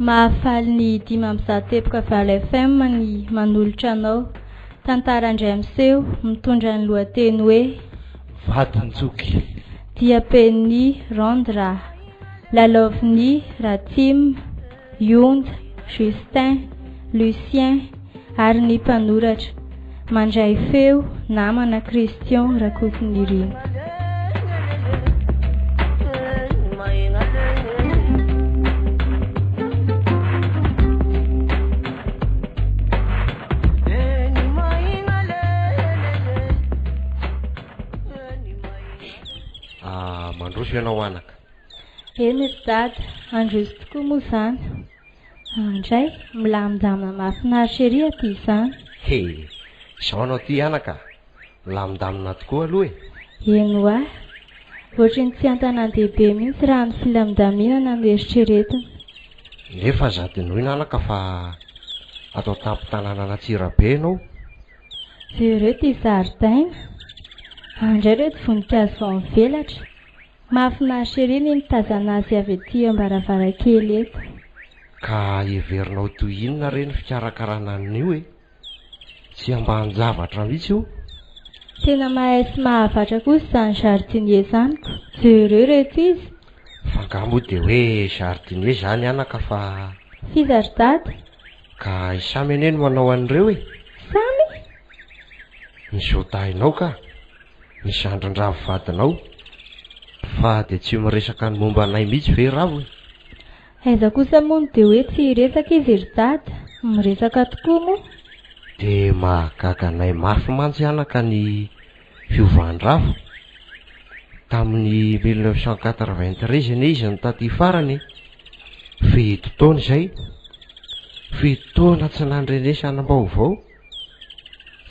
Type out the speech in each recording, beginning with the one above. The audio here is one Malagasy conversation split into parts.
Mahafaly ny 105.8 FM ny manolotra anao tantara indray miseho mitondra ny lohateny hoe Vadin-joky. Diam-penin'i Randra, lalaovin'i Ratim, Yonja, Justin, Lucien ary ny mpanoratra. Mandray feo namana Christian Rakotonirina. Ah, mandroso ianao anaka. Eny ry dada, handroso tokoa moa izany. Andray, milamindamina mahafinaritra ery aty izany. He, izao anao ity anaka, milamindamina tokoa aloha e. Eny hoa, ohatry ny tsy an-tanàn-dehibe mihitsy raha ny filamindaminana no eritreretina. Nefa aza adinoina anaka fa ato an-tampon-tanànan'Antsirabe ianao. Jereo ity zaridaina. Andray ireto voninkazo vao mivelatra. Mahafinaritra ery ny mitazana azy avy ety am-baravarankely eto. Ka heverinao toy inona re ny fikarakarana an'io e? Tsy ambanin-javatra mihitsy io. Tena mahay sy mahavatra kosa izany jardinier izany ko! Jereo ireto izy! Fa angaha moa dia hoe jardinier izany anaka fa. F'iza ry dada? Ka i Samy anie no manao an'ireo e! Samy? Ny zodahinao ka! Ny zandrin-dRavo vadinao. Fa dia tsy miresaka ny momba anay mihitsy ve Ravo e? Aiza kosa moa no dia hoe tsy hiresaka izy ry dada? Miresaka tokoa moa. Dia mahagaga anay mafy mantsy anaka ny fiovan-dRavo. Tamin'ny 1993 anie izy no taty farany e! Fito taona izay. Fito taona tsy nandrenesana-baovao.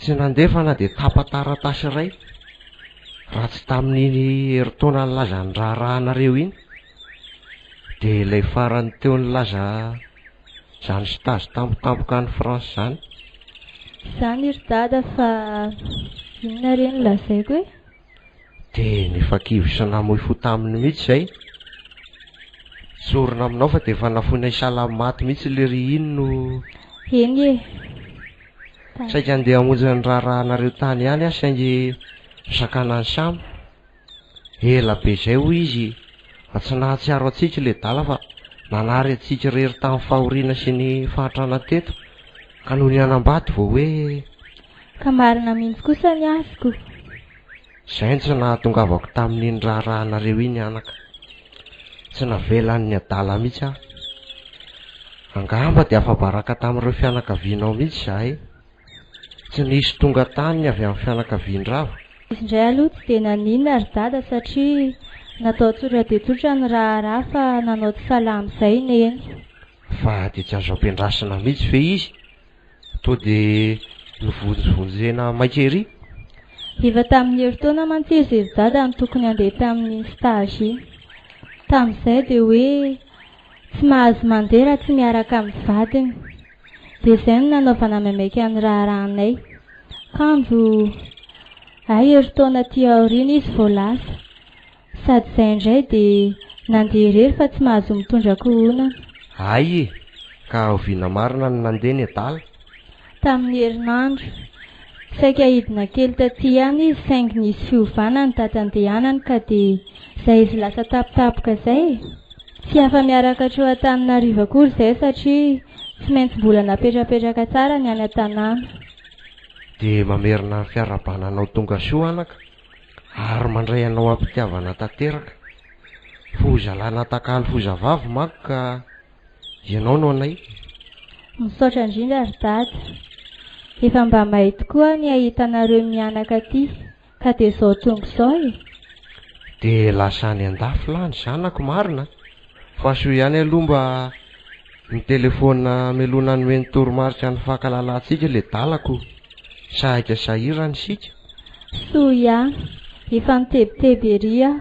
Tsy nandefa na dia tapa-taratasy iray, raha tsy tamin'iny herintaona nilaza ny raharahanareo iny. Dia ilay farany teo nilaza izany stage tampotampoka any France izany. Izany ry dada fa inona re no lazaiko e? Dia nifakivy sy namoy fo taminy mihitsy izay. Tsorina aminao fa dia efa nafoinay sahala amin'ny maty mihitsy lery iny no. Eny e. Saika handeha hamonjy ny raharahanareo tany ihany aho saingy nosakanan'i Sam. Ela be izay hoy izy fa tsy nahatsiaro antsika ilay dala fa nanary antsika irery tamin'ny fahoriana sy ny fahantrana teto ka nony hanambady vao hoe. Ka marina mihitsy kosa ny azy ko. Izay no tsy nahatongavako tamin'iny raharahanareo iny anaka. Tsy navelan'ny adala mihitsy aho. Angamba dia afa-baraka tamin'ireo fianakavianao mihitsy izahay. Tsy nisy tonga tany ny avy amin'ny fianakavian-dRavo. Izy indray aloha tsy dia naninona ry dada satria natao tsotra dia tsotra ny raharaha fa nanao tsy salama izay i Neny. Fa dia tsy azo ampiandrasina mihitsy ve izy? Toa dia novonjivonjena maika ery. Efa tamin'ny herintaona mantsy izy ry dada no tokony handeha tamin'iny stage iny. Tamin'izay dia hoe tsy mahazo mandeha raha tsy miaraka amin'ny vadiny. Dia izay no nanaovana maimaika ny raharahanay. Kanjo hay herintaona aty aoriana izy vao lasa. Sady izay indray dia nandeha irery fa tsy mahazo mitondra ankohonana. Hay e! Ka oviana marina no nandeha ny adala? Tamin'ny herinandro. Saika hidina kely taty ihany izy saingy nisy fiovana ny daty andehanany ka dia izay izy lasa tampotampoka izay e! Tsy afa-miaraka hatreo Antananarivo akory izay satria tsy maintsy mbola napetrapetraka tsara ny any an-tanàna. Dia mamerina ny fiarahabana anao tonga soa anaka. Ary mandray anao am-pitiavana tanteraka. Foza lahy natakalo foza vavy manko ka ianao no anay. Misaotra indrindra ry dada. Efa mba may tokoa ny hahita anareo mianaka aty ka dia izao tonga izao e. Dia lasa any an-dafy lahy ny zanako marina a! Fa soa ihany aloha mba nitelefona mialoha nanome ny toromarika ny fankalalantsika le dalako. Saika sahirana isika. Soa ihany, efa nitebiteby ery aho.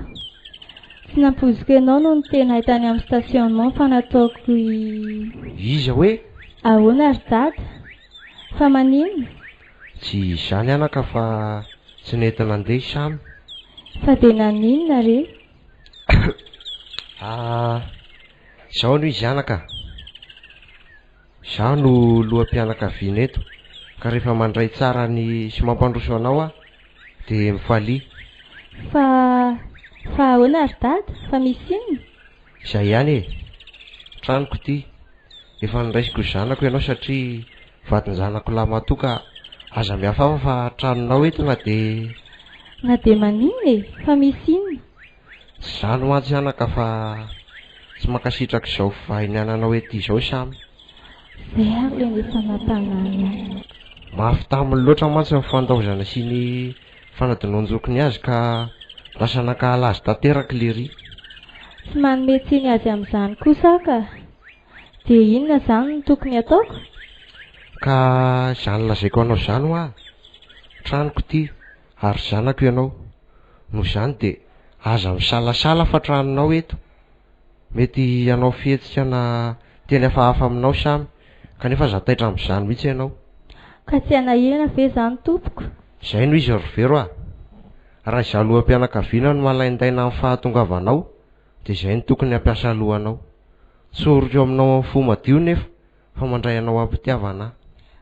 Tsy nampoiziko ianao no niteny ahy tany amin'ny stationnement fa nataoko i. Iza hoe? Ahoana ry dada? Fa maninona? Tsy izany anaka fa tsy nety nandeha i Samy. Fa dia naninona re? Ah, izao no izy anaka. Izaho no loham-pianakaviana eto ka rehefa mandray tsara ny sy mampandroso anao aho dia mifalia. Fa, fa ahoana ry dada? Fa misy inona? Izay ihany e! Tranoko ity. Efa noraisiko ho zanako ianao satria vadin-janako lahimatoa ka aza mihafahafa fa tranonao eto na dia. Na dia maninona e! Fa misy inona? Tsy izany mantsy anaka fa tsy mankasitraka izao fivahiniananao ety izao Samy. Izay ary ilay nifanampanany ahy. Mafy taminy loatra mantsy ny fandaozana sy ny fanadinoan-jokiny azy ka lasa nankahala azy tanteraka lery. Tsy manome tsiny azy amin'izany kosa aho ka. Dia inona izany no tokony hataoko? Ka izany lazaiko anao izany hoa, tranoko ity ary zanako ianao. Noho izany dia aza misalasala fa tranonao eto. Mety hanao fihetsika na teny hafahafa aminao Samy, kanefa aza taitra amin'izany mihitsy ianao. Ka tsy hanahirana ve izany tompoko? Izay no izy ry Vero a! Raha izaho loham-pianakaviana no malaindaina amin'ny fahatongavanao dia izay no tokony hampiasa loha anao. Tsoriko aminao amin'ny fo madio nefa fa mandray anao am-pitiavana aho.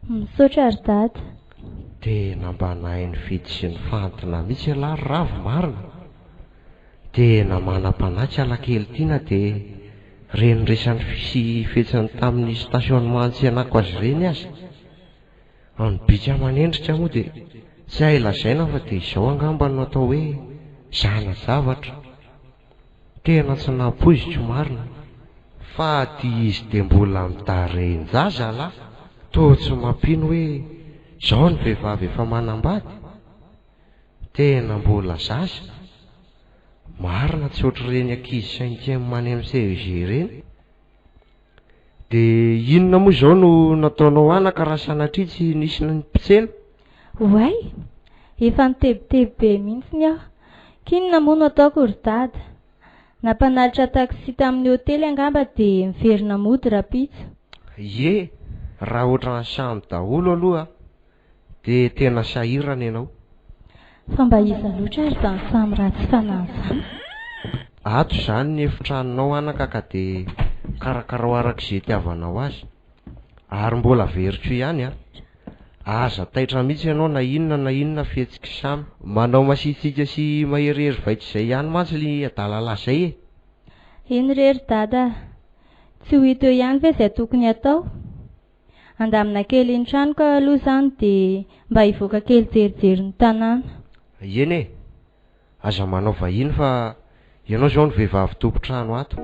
Misaotra ry dada. Tena mba nahay nifidy sy nifantina mihitsy ialahy ry Ravo marina. Tena manam-panahy tsy alakely ity na dia reny resany sy fihetsiny tamin'ny stationnement nitsenako azy ireny aza. Ny bika aman'endrika moa dia tsy hay lazaina fa dia izao angamba no atao hoe zana-javatra. Tena tsy nampoiziko marina. Fa ty izy de mbola mitarehin-jaza lah, toa tsy mampino hoe zao ny vehivavy efa manambady? Tena mbola zaza? Marina tsy ohatr'ireny ankizy cinquième any amin'ny CEG ireny. De inona moa izao no nataonao anaka raha sanatria tsy nisy mpitsena? Oay! Efa nitebiteby be mihitsiny aho. K'inona moa no ataoko ry dada? Nampanalitra taxi tamin'ny hotely angamba dia miverina mody rahampitso. Ie, raha ohatran'ny samy daholo aloha dia tena sahirana ianao. Fa mba iza loatra ary izany samy ratsy fanahy izany? Ato izany ny efitranonao anaka ka dia karakarao araka izay itiavanao azy. Ary mbola averiko ihany an! Aza taitra mihitsy ianao na inona na inona fihetsik'i Samy. Manao masiatsiaka sy maherihery vaika izay ihany mantsy ly adalalahy izay e! Eny re ry Dada a! Tsy ho hita eo ihany ve izay tokony hatao? Handamina kely ny tranoko aho aloha izany dia mba hivoaka kely hijerijery ny tanàna. Eny e! Aza manao vahiny fa ianao izao no vehivavy tompon-trano ato.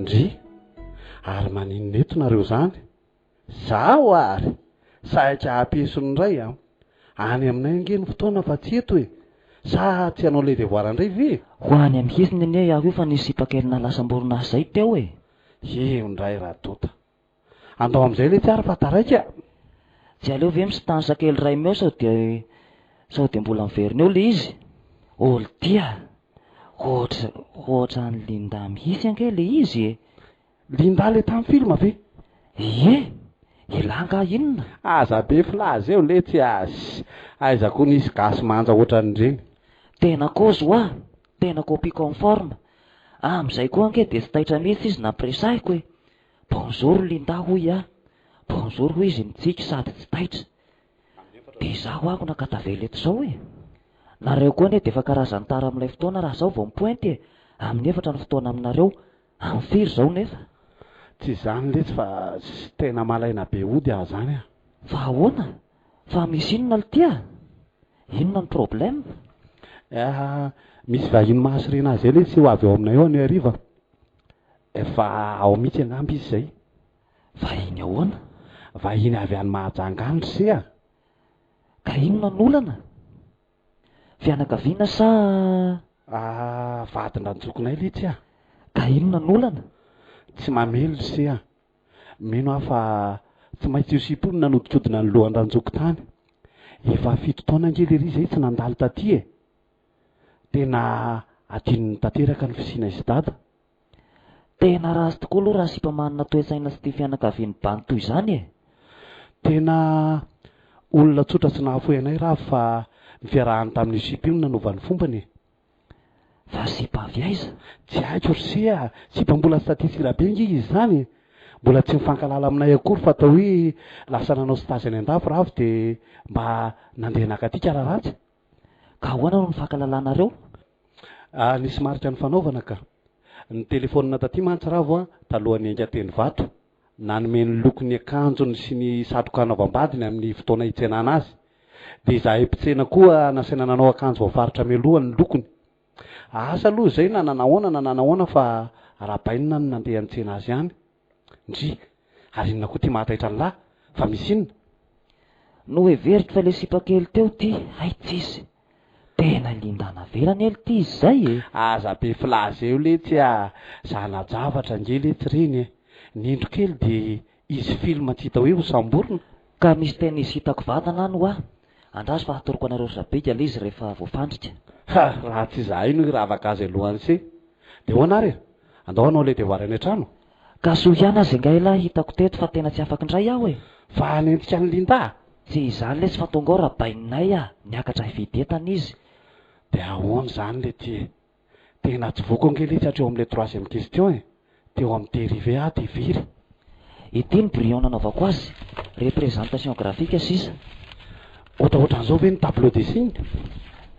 Ndry! Ary maninona eto nareo zany? Zaho ary! Saika hampiesona indray an! Any aminay ange ny fotoana fa tsy eto e! Sa tsy hanao le devoir indray ve? Ho any amin'ny hitsiny anie aho io fa nisy sipa kely nahalasam-borona ahy zay teo e! Io indray Radota! Andao amin'izay letsy ary fa taraiky a! Tsy aleo ve mi-stance kely iray meo sao dia sao dia mbola miverina eo le izy? Oldia! Ohatra ohatran'i Linda mihitsy ange le izy e! Linda le tamin'ny film ve? Ie! Elah angaha inona? Aza be filaza eo letsy a! Aiza koa nisy gasy manja ohatran'ireny? Tena kôzy hoa! Tena copie conforme! Amin'izay koa ange dia tsy taitra mihitsy izy nampiresahiko e! Bonjour Linda hoy aho. Bonjour hoy izy nitsiky sady tsy taitra. Dia izaho ako naka tavela eto izao e. Nareo koa anie dia efa karazan'ny tara amin'ilay fotoana raha izaho vao mipointy e. Amin'ny efatra ny fotoana aminareo. Amin'ny firy izao nefa? Tsy izany letsy fa tena malaina be hody aho izany a. Fa ahoana? Fa misy inona lty a? Inona ny problème? Eh, misy vahiny mahasorena ahy izay letsy ho avy ao aminay ao anio hariva. Efa ao mihitsy angamba izy izay. Vahiny ahoana? Vahiny avy any Mahajanga any ry se a! Ka inona no olana? Fianakaviana sa. Ah, vadin-dranjokinay letsy a! Ka inona no olana? Tsy mamely ry se a! Mino aho fa tsy maintsy io sipa io no nanodikodina ny lohan-dranjoky tany. Efa fito taona ange lery izay tsy nandalo taty e! Tena adinony tanteraka ny fisianay sy dada. Tena ratsy tokoa aloha raha sipa manana toe-tsaina sy tia fianakavian'ny bandy toy izany e! Tena olona tsotra tsy nahafoy anay Ravo fa ny fiarahany tamin'io sipa io no nanova ny fombany e! Fa sipa avy aiza? Tsy haiko ry se a! Sipa mbola tsy taty Antsirabe ange izy izany e! Mbola tsy mifankahalala aminay akory fa atao hoe lasa nanao stage any an-dafy Ravo dia mba nandeha naka aty ka raha ratsy. Ka ahoana no nifankahalalanareo? Ah, nisy marika nifanaovana ka. Nitelefaonina taty mantsy Ravo a, talohan'ny hiainga teny Ivato. Nanome ny lokon'ny akanjony sy ny satroka hanaovam-badiny amin'ny fotoana hitsenana azy. Dia izahay mpitsena koa nasaina nanao akanjo voafaritra mialoha ny lokony. Asa aloha izay na nanahoana na nanahoana fa arahabainina no nandeha nitsena azy any. Ndry! Ary inona koa ity mahataitra an'lah? Fa misy inona? Noheveriko fa ilay sipa kely teo ity, hay tsisy. Tena Linda navela anie lty izy zay e! Aza be filaza eo letsy a! Zana-javatra ange letsy ireny e! Ny indro kely dia hisy film tsy hita hoe ho samborina. Ka misy tena izy hitako vatana any hoa! Andraso fa hatoroko anareo ry Zabika le izy rehefa voafandrika. Ha! Raha tsy izahay no hiravaka azy alohan'ny se! Dia ahoana ary e? Andao hanao le devoir any an-trano? Ka soa ihany aza ingahy lahy hitako teto fa tena tsy afaka indray aho e! Fa hanenjika an'i Linda? Tsy izany lesy fa tonga ao rabaininay ah, niakatra hividy entana izy. Dia ahoana izany lety e? Tena tsy voako ange letsy hatreo amin'ilay troisième question e! Teo amin'ny dérivé aho dia very. Ity ny brouillon nanaovako azy, représentation graphique sisa. Ohatraohatran'izao ve ny tableau de signe?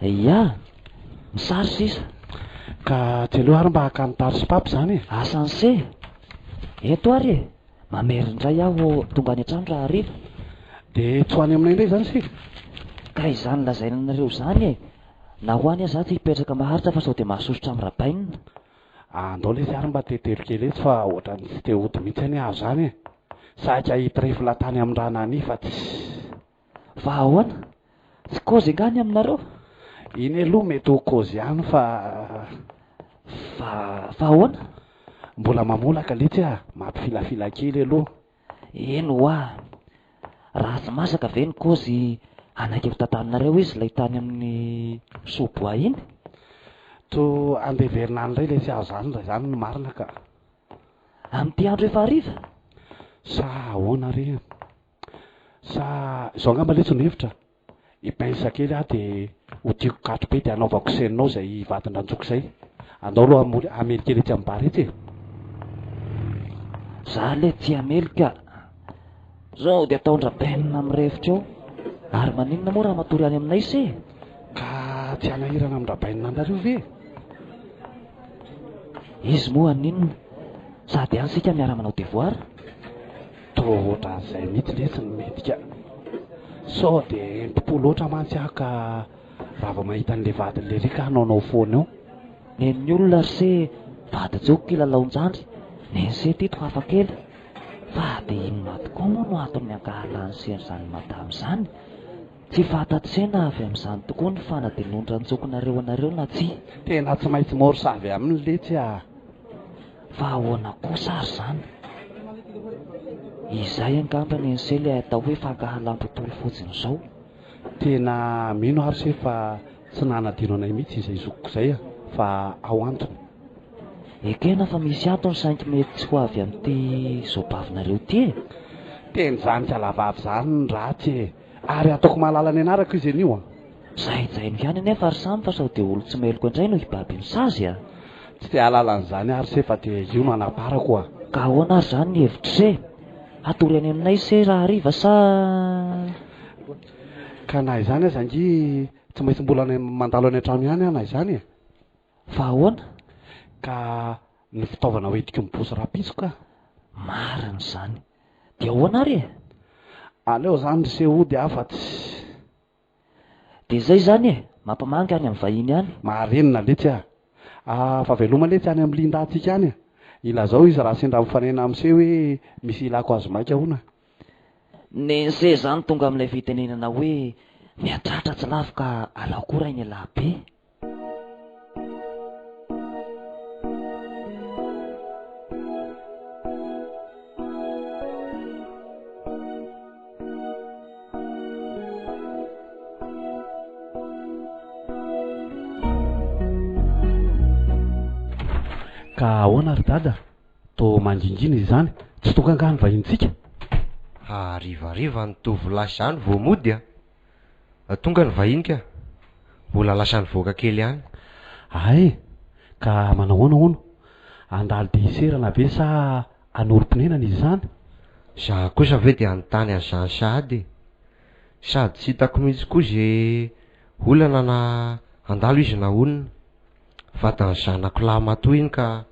Ia, ny sary sisa. Ka tsy aleo ary mba hakany tary sy papy izany e? Asanse! Eto ary e! Mamerina indray aho tonga any an-trano raha hariva. Dia tsy ho any aminay indray izany isika? Ka izany lazaina anareo izany e! Na ho any aza aho tsy hipetraka maharitra fa sao dia mahasosotra amin'i Rabainina. Andao lesy ary mba tetero kely etsy fa ohatran'ny tsy te hody mihitsy anie aho izany e! Saika hitrifla tany amin-dRanani fa tsy. Fa ahoana? Tsy kôzy angaha ny aminareo? Iny aloha mety ho kôzy ihany fa. Fa, fa ahoana? Mbola mamolaka letsy ah, mampifilafila kely aloha. Eny hoa! Raha tsy masaka ve ny kôzy hanaiky ho tantaninareo izy ilay tany amin'ny sous bois iny? Toa andeha hiverina any indray letsy aho izany raha izany no marina ka. Amin'ity andro efa hariva? Sa ahoana re? Sa izao angamba letsy no hevitra? I pince kely aho dia hodiako katro be dia hanaovako scène ao izay vadin-dranjoko izay. Andao aloha hamory hamely kely etsy amin'ny bar etsy e. Za le tsy hamely ka. Zao dia ataon-dRabenina mirefotra eo. Ary maninona moa raha matory any aminay se? Ka tsy hanahirana amin-dRabenina anareo ve? Izy moa haninona? Sady any isika miara-manao devoir. Toa ohatran'izay mihitsy letsy no mety ka. Sao dia entim-po loatra mantsy aho ka raha vao mahita an'ilay vadin'i Lery ka hanaonao foana eo. Nen'ny olona ry se vadin-jokiko kilalaon-jandry, nen'i se ty toa hafa kely. Fa dia inona tokoa moa no antony ankahalan'i se an'izany madama izany? Tsy fantatr'se na avy amin'izany tokoa ny fanadinoan-dranjokinareo anareo na tsia. Tena tsy maintsy morsa avy aminy letsy ah. Fa ahoana kosa ary izany? Izay angamba nen'se ilay atao hoe fankahalam-bontolo fotsiny izao. Tena mino aho ry se fa tsy nanadino anay mihitsy izay zokiko izay ah, fa ao antony. Ekena fa misy antony saingy mety tsy ho avy amin'ity zobavinareo ity e. Tena izany kalavavy izany ny ratsy e. Ary ataoko mahalala ny anarako izy anio an! Zaijaino ihany anefa ry Samy fa sao dia olon-tsy meloka indray no hibaby ny sazy a! Tsy te hahalala an'izany ary se fa dia io no anaparako a! Ka ahoana ary izany ny hevitr'i se? Hatory any aminay se rahariva sa. Ka na izany aza ange tsy maintsy mbola any mandalo any an-trano ihany aho na izany e! Fa ahoana? Ka ny fitaovana hoentiko miboso rahampitso ka! Marina izany. Dia ahoana ary e? Aleo zany ry se hody aho fa tsy. Dia izay izany e! Mampamangy any amin'ny vahiny any. Marenina letsy ah! Ah, fa veloma letsy any amin'ny Linda antsika any ah! Ilazao izy raha sendra mifanena amin'i se hoe misy ilako azy maika hono ah! Nen'se izany tonga amin'ilay fitenenana hoe mihatratra tsy lavo ka alao koa rain'ialahy be. Ka ahoana ry dada? Toa mangingina izy izany, tsy tonga angaha ny vahinintsika? Harivariva ny tovolahy izany vao mody a! Tonga ny vahiny ka! Mbola lasa nivoaka kely ihany. Hay! Ka manahoana hono? Handalo dia hiserana ve sa hanorim-ponenana izy izany? Za kosa ve dia hanontany an'izany sahady e! Sady tsy hitako mihitsy koa ze olana na handalo izy na honina. Vadin'ny zanako lahy matoa iny ka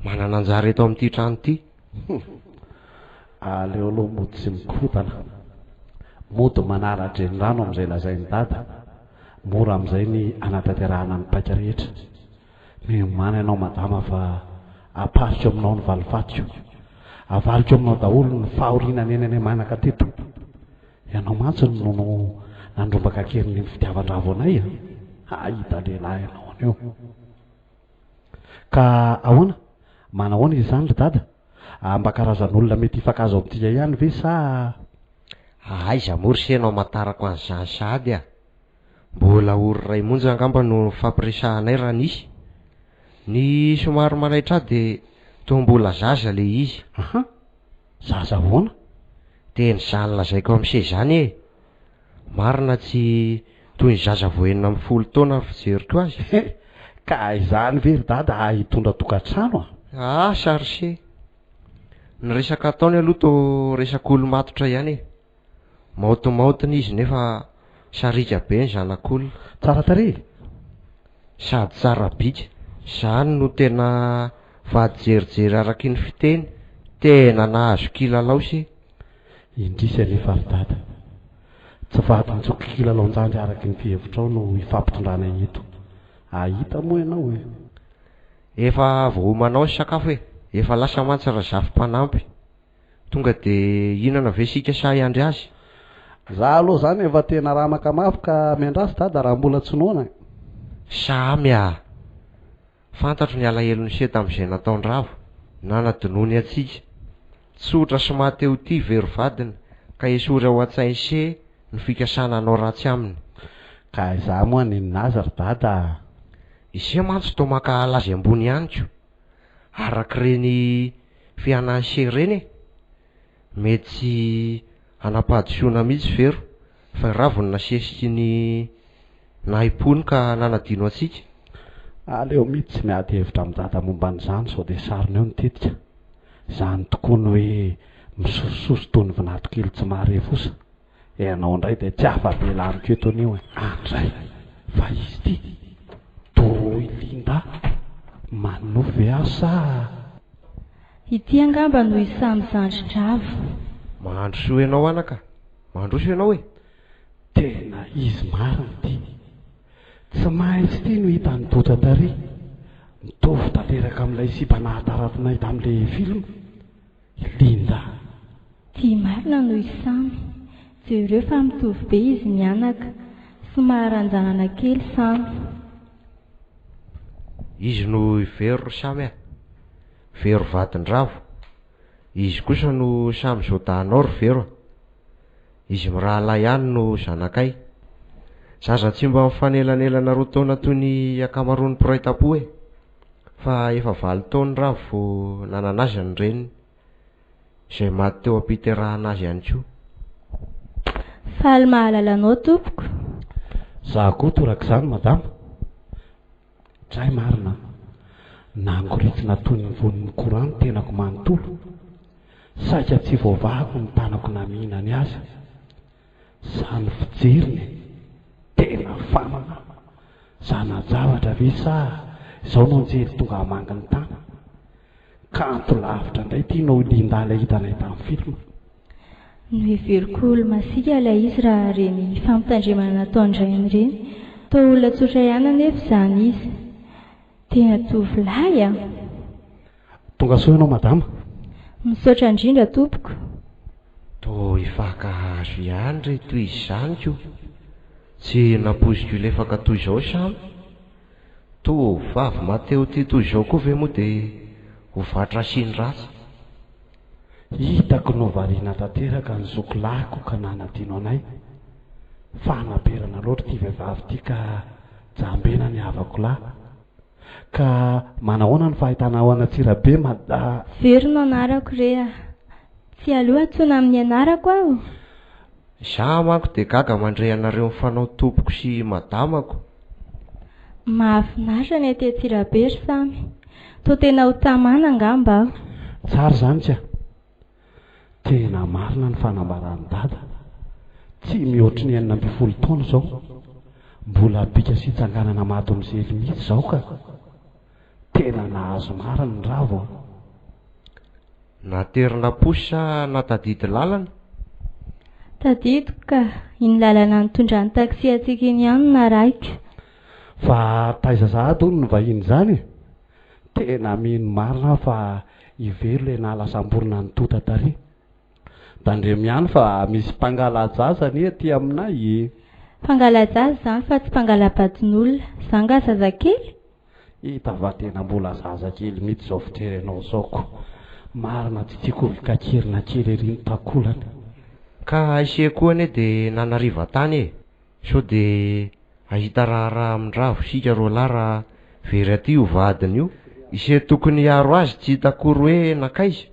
manana anjara eto amin'ity trano ity. Aleo aloha mody tsy mikorontana. Mody manara-drenirano amin'izay lazain'i Dada. Mora amin'izay ny hanatanterahana ny paika rehetra. Miomàna ianao madama fa apariko aminao ny valifatiko. Avariko aminao daholo ny fahoriana niainanay manaka teto. Ianao mantsy no no nandrombaka an-keriny ny fitiavan-dravo anay a! Hahita lehilahy ianao anio. Ka ahoana? Manahoana izy izany ry dada? Mba karazan'olona mety hifankahazo amintsika ihany ve sa. Aiza moa ry se no hamantarako an'izany sahady a! Mbola ory iray monja angamba no nifampiresahanay raha nisy. Ny somary manaitra ahy dia toa mbola zaza ilay izy. Aha! Zaza ahoana? Teny izany lazaiko amin'i se izany e! Marina tsy toy ny zaza vao 16 taona ny fijeriko azy. He! Ka izany ve ry dada hahay hitondra tokantrano a? Asa ry se! Ny resaka ataony aloha toa resak'olo-matotra ihany e! Maotimaotina izy nefa sariaka be ny zanak'olona. Tsara tarehy e! Sady tsara bika. Zany no tena vady jerijery araky ny fiteny, tena nahazo kilalao se. Indrisy anefa ry dada. Tsy vadin-joky kilalaon-jandry araky ny fihevitrao no ifampitondranay eto. Ahita moa ianao e! Efa voaomanao ny sakafo e! Efa lasa mantsy Razafy mpanampy. Tonga de hihinana ve isika sa hiandry azy? Za aloha zany efa tena ramaka mafy ka miandrasa dada raha mbola tsy noana e. Samy ah! Fantatro ny alahelon'i se tamin'izay nataon-dRavo, nanadinoany antsika. Tsotra sy maha te ho tia very vadiny ka esory ao an-tsain'i se ny fikasana hanao ratsy aminy. Ka izaho moa haninona azy ry dada ah! I se mantsy toa mankahala azy ambony ihany ko! Arak'ireny fiananse ireny e! Mety tsy hanam-pahadisoana mihitsy Vero fa i Ravo no nasesiky ny nahim-pony ka nanadino antsika. Aleo mihitsy tsy miady hevitra amin'i Dada momba an'izany sao dia sarona eo ny tetika. Izany tokoa ny hoe misosososo toy ny vinato kely tsy mahare fosa. Ianao indray dia tsy afa-bela amiko eto anio e. Andray, fa izy ity Doroy Linda, manonofy ve aho sa. Ity angamba no i Samy zandry Dravo. Mandrosoa ianao anaka, mandroso ianao e! Tena izy marina ity. Tsy maintsy ity no hitan'i Doda tary. Mitovy tanteraka amin'ilay sipa nahataratinay tamin'ilay film. Linda. Ty marina no i Samy. Jereo fa mitovy be izy mianaka. Somary ranjanana kely Samy. Izy no i Vero ry Samy a! Vero vadin-dRavo. Izy kosa no Samy Zodahinao ry Vero a! Izy mirahalahy ihany no zanakay. Zaza tsy mba mifanelanelana roa taona toy ny ankamaroan'ny mpiray tampo e! Fa efa valo taona Ravo vao nanana azy ny reniny, izay maty teo am-piterahana azy ihany koa. Faly mahalala anao tompoko. Za koa torak'izany madama. Dray marina an! Nangoritsina toy ny vonin'ny courant ny tenako manontolo. Saika tsy voavahako ny tanako namihina ny azy. Zany fijeriny e! Tena fanana! Zana-javatra ve sa izao no anjely tonga hamangy ny tany? Kanto lavitra indray ity noho i Linda ilay hitanay tamin'ny film. Noheveriko ho olo-masiaka ilay izy raha ireny fampitandremana nataon-drainy ireny. Toa olona tsotra ihany anefa izany izy. Tena tovolahy a! Tonga soa ianao madama. Misaotra indrindra tompoko. Toa hifankahazo ihany re toy izany ko! Tsy nampoiziko hilefaka toy izao Samy. Tovovavy mahatehotia toy izao koa ve moa dia ho vatra asiany ratsy? Hitako novariana tanteraka ny zoky lahiko ka nanadino anay. Fanaperana loatra ity vehivavy ity ka jambena ny havako lahy. Ka manahoana ny fahitanao an'Antsirabe Mada. Very no anarako re a! Tsy aleo antsoina amin'ny anarako aho? Za manko de gaga mandre anareo mifanao tompoko sy madamako. Mahafinaritra ny aty Antsirabe ry Samy. Toa tena ho tamana angamba aho. Tsara izany ka! Tena marina ny fanambaran'i Dada. Tsy mihoatry ny 16 taona izao. Mbola bika sy tsanganana madomizely mihitsy izao ka. Tena nahazo marina ny Ravo a. Naterina posy sa natadidy lalana? Tadidiko ka, iny lalana nitondran'ny taxi antsika iny ihany no narahiko. Fa taiza sahady hono ny vahiny izany e? Tena mino marina aho fa i Vero ilay nahalasam-borona an'i Tota tary. Tandremo ihany fa misy mpangala-jaza anie aty aminay e! Mpangala-jaza izany fa tsy mpangala-badin'olona. Za angaha zazakely? Hita fa tena mbola zazakely mihitsy izao fijery anao izao ko. Marina tsy tiako ho kakirina kely ery ny takolany. Ka ise koa anie dia nanariva tany e! Sao dia hahita raharaha amin-dRavo isika roalahy raha very aty io vadiny io? Ise tokony hiaro azy tsy hita akory hoe nankaiza?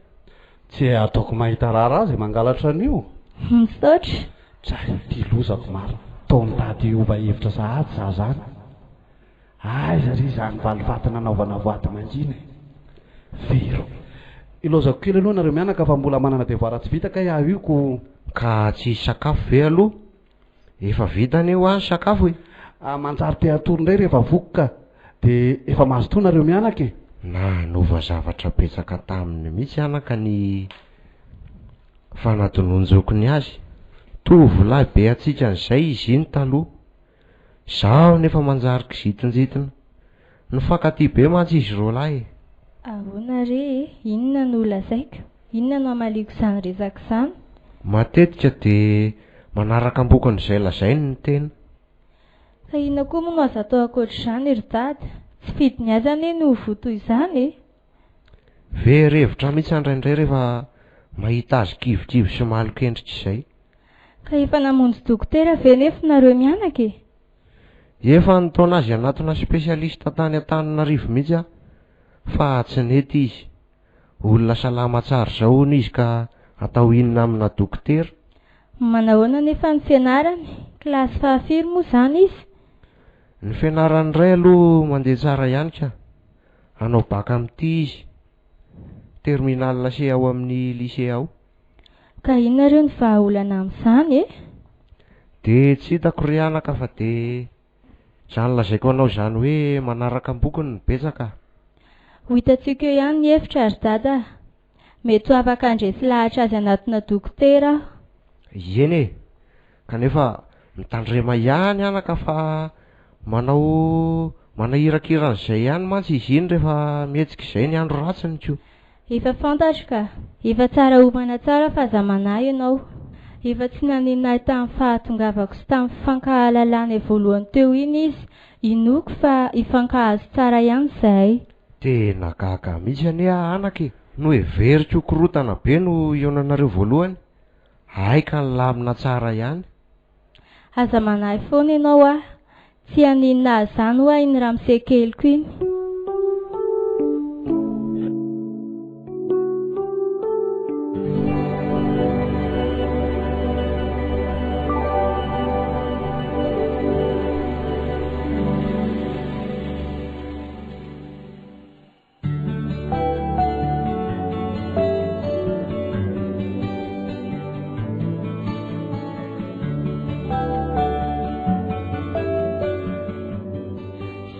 Tsy ataoko mahita raharaha izay mangalatra an'io. Misaotra. Dray, ty lozako marina. Toa mitady hiova hevitra sahady za zany. Aiza ry izany valifaty nanaovana voady mangina e! Vero. Ilaozako kely aloha nareo mianaka fa mbola manana devoir tsy vita kay aho io ko. Ka tsy hisy sakafo ve aloha? Efa vita anie hoa ny sakafo e! Ah, manjary te hatory indray rehefa voky ka. Dia efa mazotoa nareo mianaka e! Nanova zavatra betsaka taminy mihitsy anaka ny fanadinoan-jokiny azy. Tovolahy be hatsiaka an'izay izy iny taloha. Izaho nefa manjary kizitinjitina. Nifankatia be mantsy izy roalahy e! Ahoana re e? Inona no holazaiko? Inona no hamaliako izany resaka izany? Matetika dia manaraka ambokin'izay lazainy ny tena. Fa inona koa moa no azo atao ankoatr'izany ry dada? Tsy fidiny azy anie no ho voa toy izany e! Very hevitra mihitsy aho indraindray rehefa mahita azy kivikivy sy malok'endrika izay. Ka efa namonjy dokotera ve nefa nareo mianaka e? Efa nitaona azy hanatona spécialiste tany Antananarivo mihitsy aho fa tsy nety izy. Olona salama tsara izao hono izy ka atao inona amina dokotera? Manahoana nefa ny fianarany? Kilasy fahafiry moa izany izy? Ny fianarany indray aloha mandeha tsara ihany ka. Hanao bac amin'ity izy. Terminale C ao amin'ny lycée ao. Ka inona re no vahaolana amin'izany e? Dia tsy hitako ry anaka fa dia izany lazaiko anao izany hoe manaraka am-bokony no betsaka. Ho hitantsika eo ihany ny hevitra ry dada a! Mety ho afaka handresy lahatra azy hanatona dokotera aho. Eny e! Kanefa mitandrema ihany anaka fa manao manahirakira an'izay ihany mantsy izy iny rehefa mihetsika izay ny andro ratsiny ko. Efa fantatro ka! Efa tsara omana tsara fa aza manahy ianao. Efa tsy naninona ahy tamin'ny fahatongavako sy tamin'ny fifankahalalanay voalohany teo iny izy, inoako fa hifankahazo tsara ihany izahay. Tena gaga mihitsy anie aho anaka e! Noheveriko ho korontana be no hihaonanareo voalohany, hay ka nilamina tsara ihany. Aza manahy foana ianao ah! Tsy haninona ahy izany hoa iny ramose keliko iny.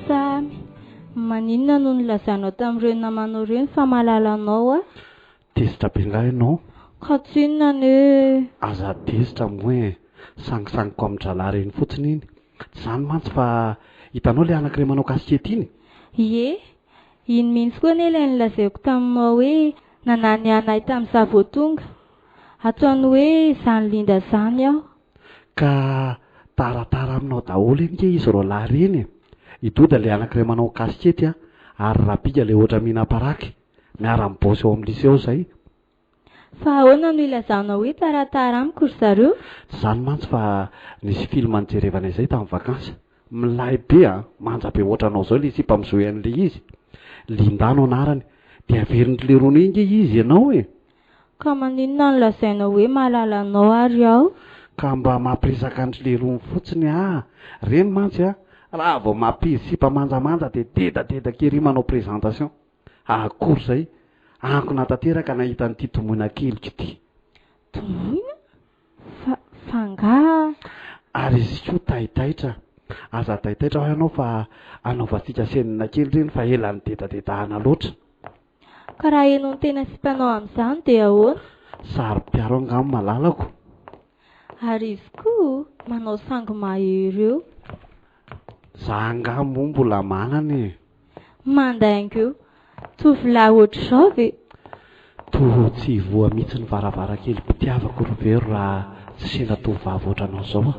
Samy, maninona no nilazanao tamin'ireo namanao ireny fa mahalala anao aho? Tezitra be angaha ianao? Ka tsy inona anie. Aza tezitra moa e! Sangisangiko amin-drahalahy ireny fotsiny iny. Tsy izany mantsy fa hitanao ilay anankiray manao kasikety iny? Ie, Iny mihitsy koa anie ilay nolazaiko taminao hoe nananihana ahy tamin'izaho vao tonga. Ataony hoe izany Linda izany aho. Ka taratara aminao daholo ange izy roalahy ireny e! I Doda ilay anankiray manao kasikety an, ary Rabika ilay ohatra mihinam-paraky, miara-mibaosy ao amin'ny lycée ao izay. Fa ahoana no ilazanao hoe taratara amiko ry zareo? Tsy izany mantsy fa nisy film nijerevanay izay tamin'ny vakansy. Milay be a! Manja be ohatranao zao le sipa mi-jouer an'le izy. Linda no anarany. Dia averin'dry lerony eo nge izy ianao e! Ka maninona no lazainao hoe mahalala anao ary aho? Ka mba mampiresaka an-dry lerony fotsiny ah! Reny mantsy a! Raha vao mampizy sipa manjamanja dia dedadedaka ery manao présentation. Akory izay! Ankona tanteraka nahita an'ity domoina keliko ity. Domoina? Fa, fa angaha. Ary izy koa taitaitra. Aza taitaitra hoa ianao fa anaovantsika scène kely ireny fa ela nidedadedahana loatra. Ka raha henoin'ny tena sipanao amin'izany dia ahoana? Saro-piaro angaha malalako? Ary izy koa manao sangy mahery eo. Za angaha moa mbola manana e! Mandainga eo. Tovolahy ohatr'izao ve? Toa tsy hivoha mihitsy ny varavarakelim-pitiavako ry Vero raha tsy sendra tovovavy ohatranao izao a!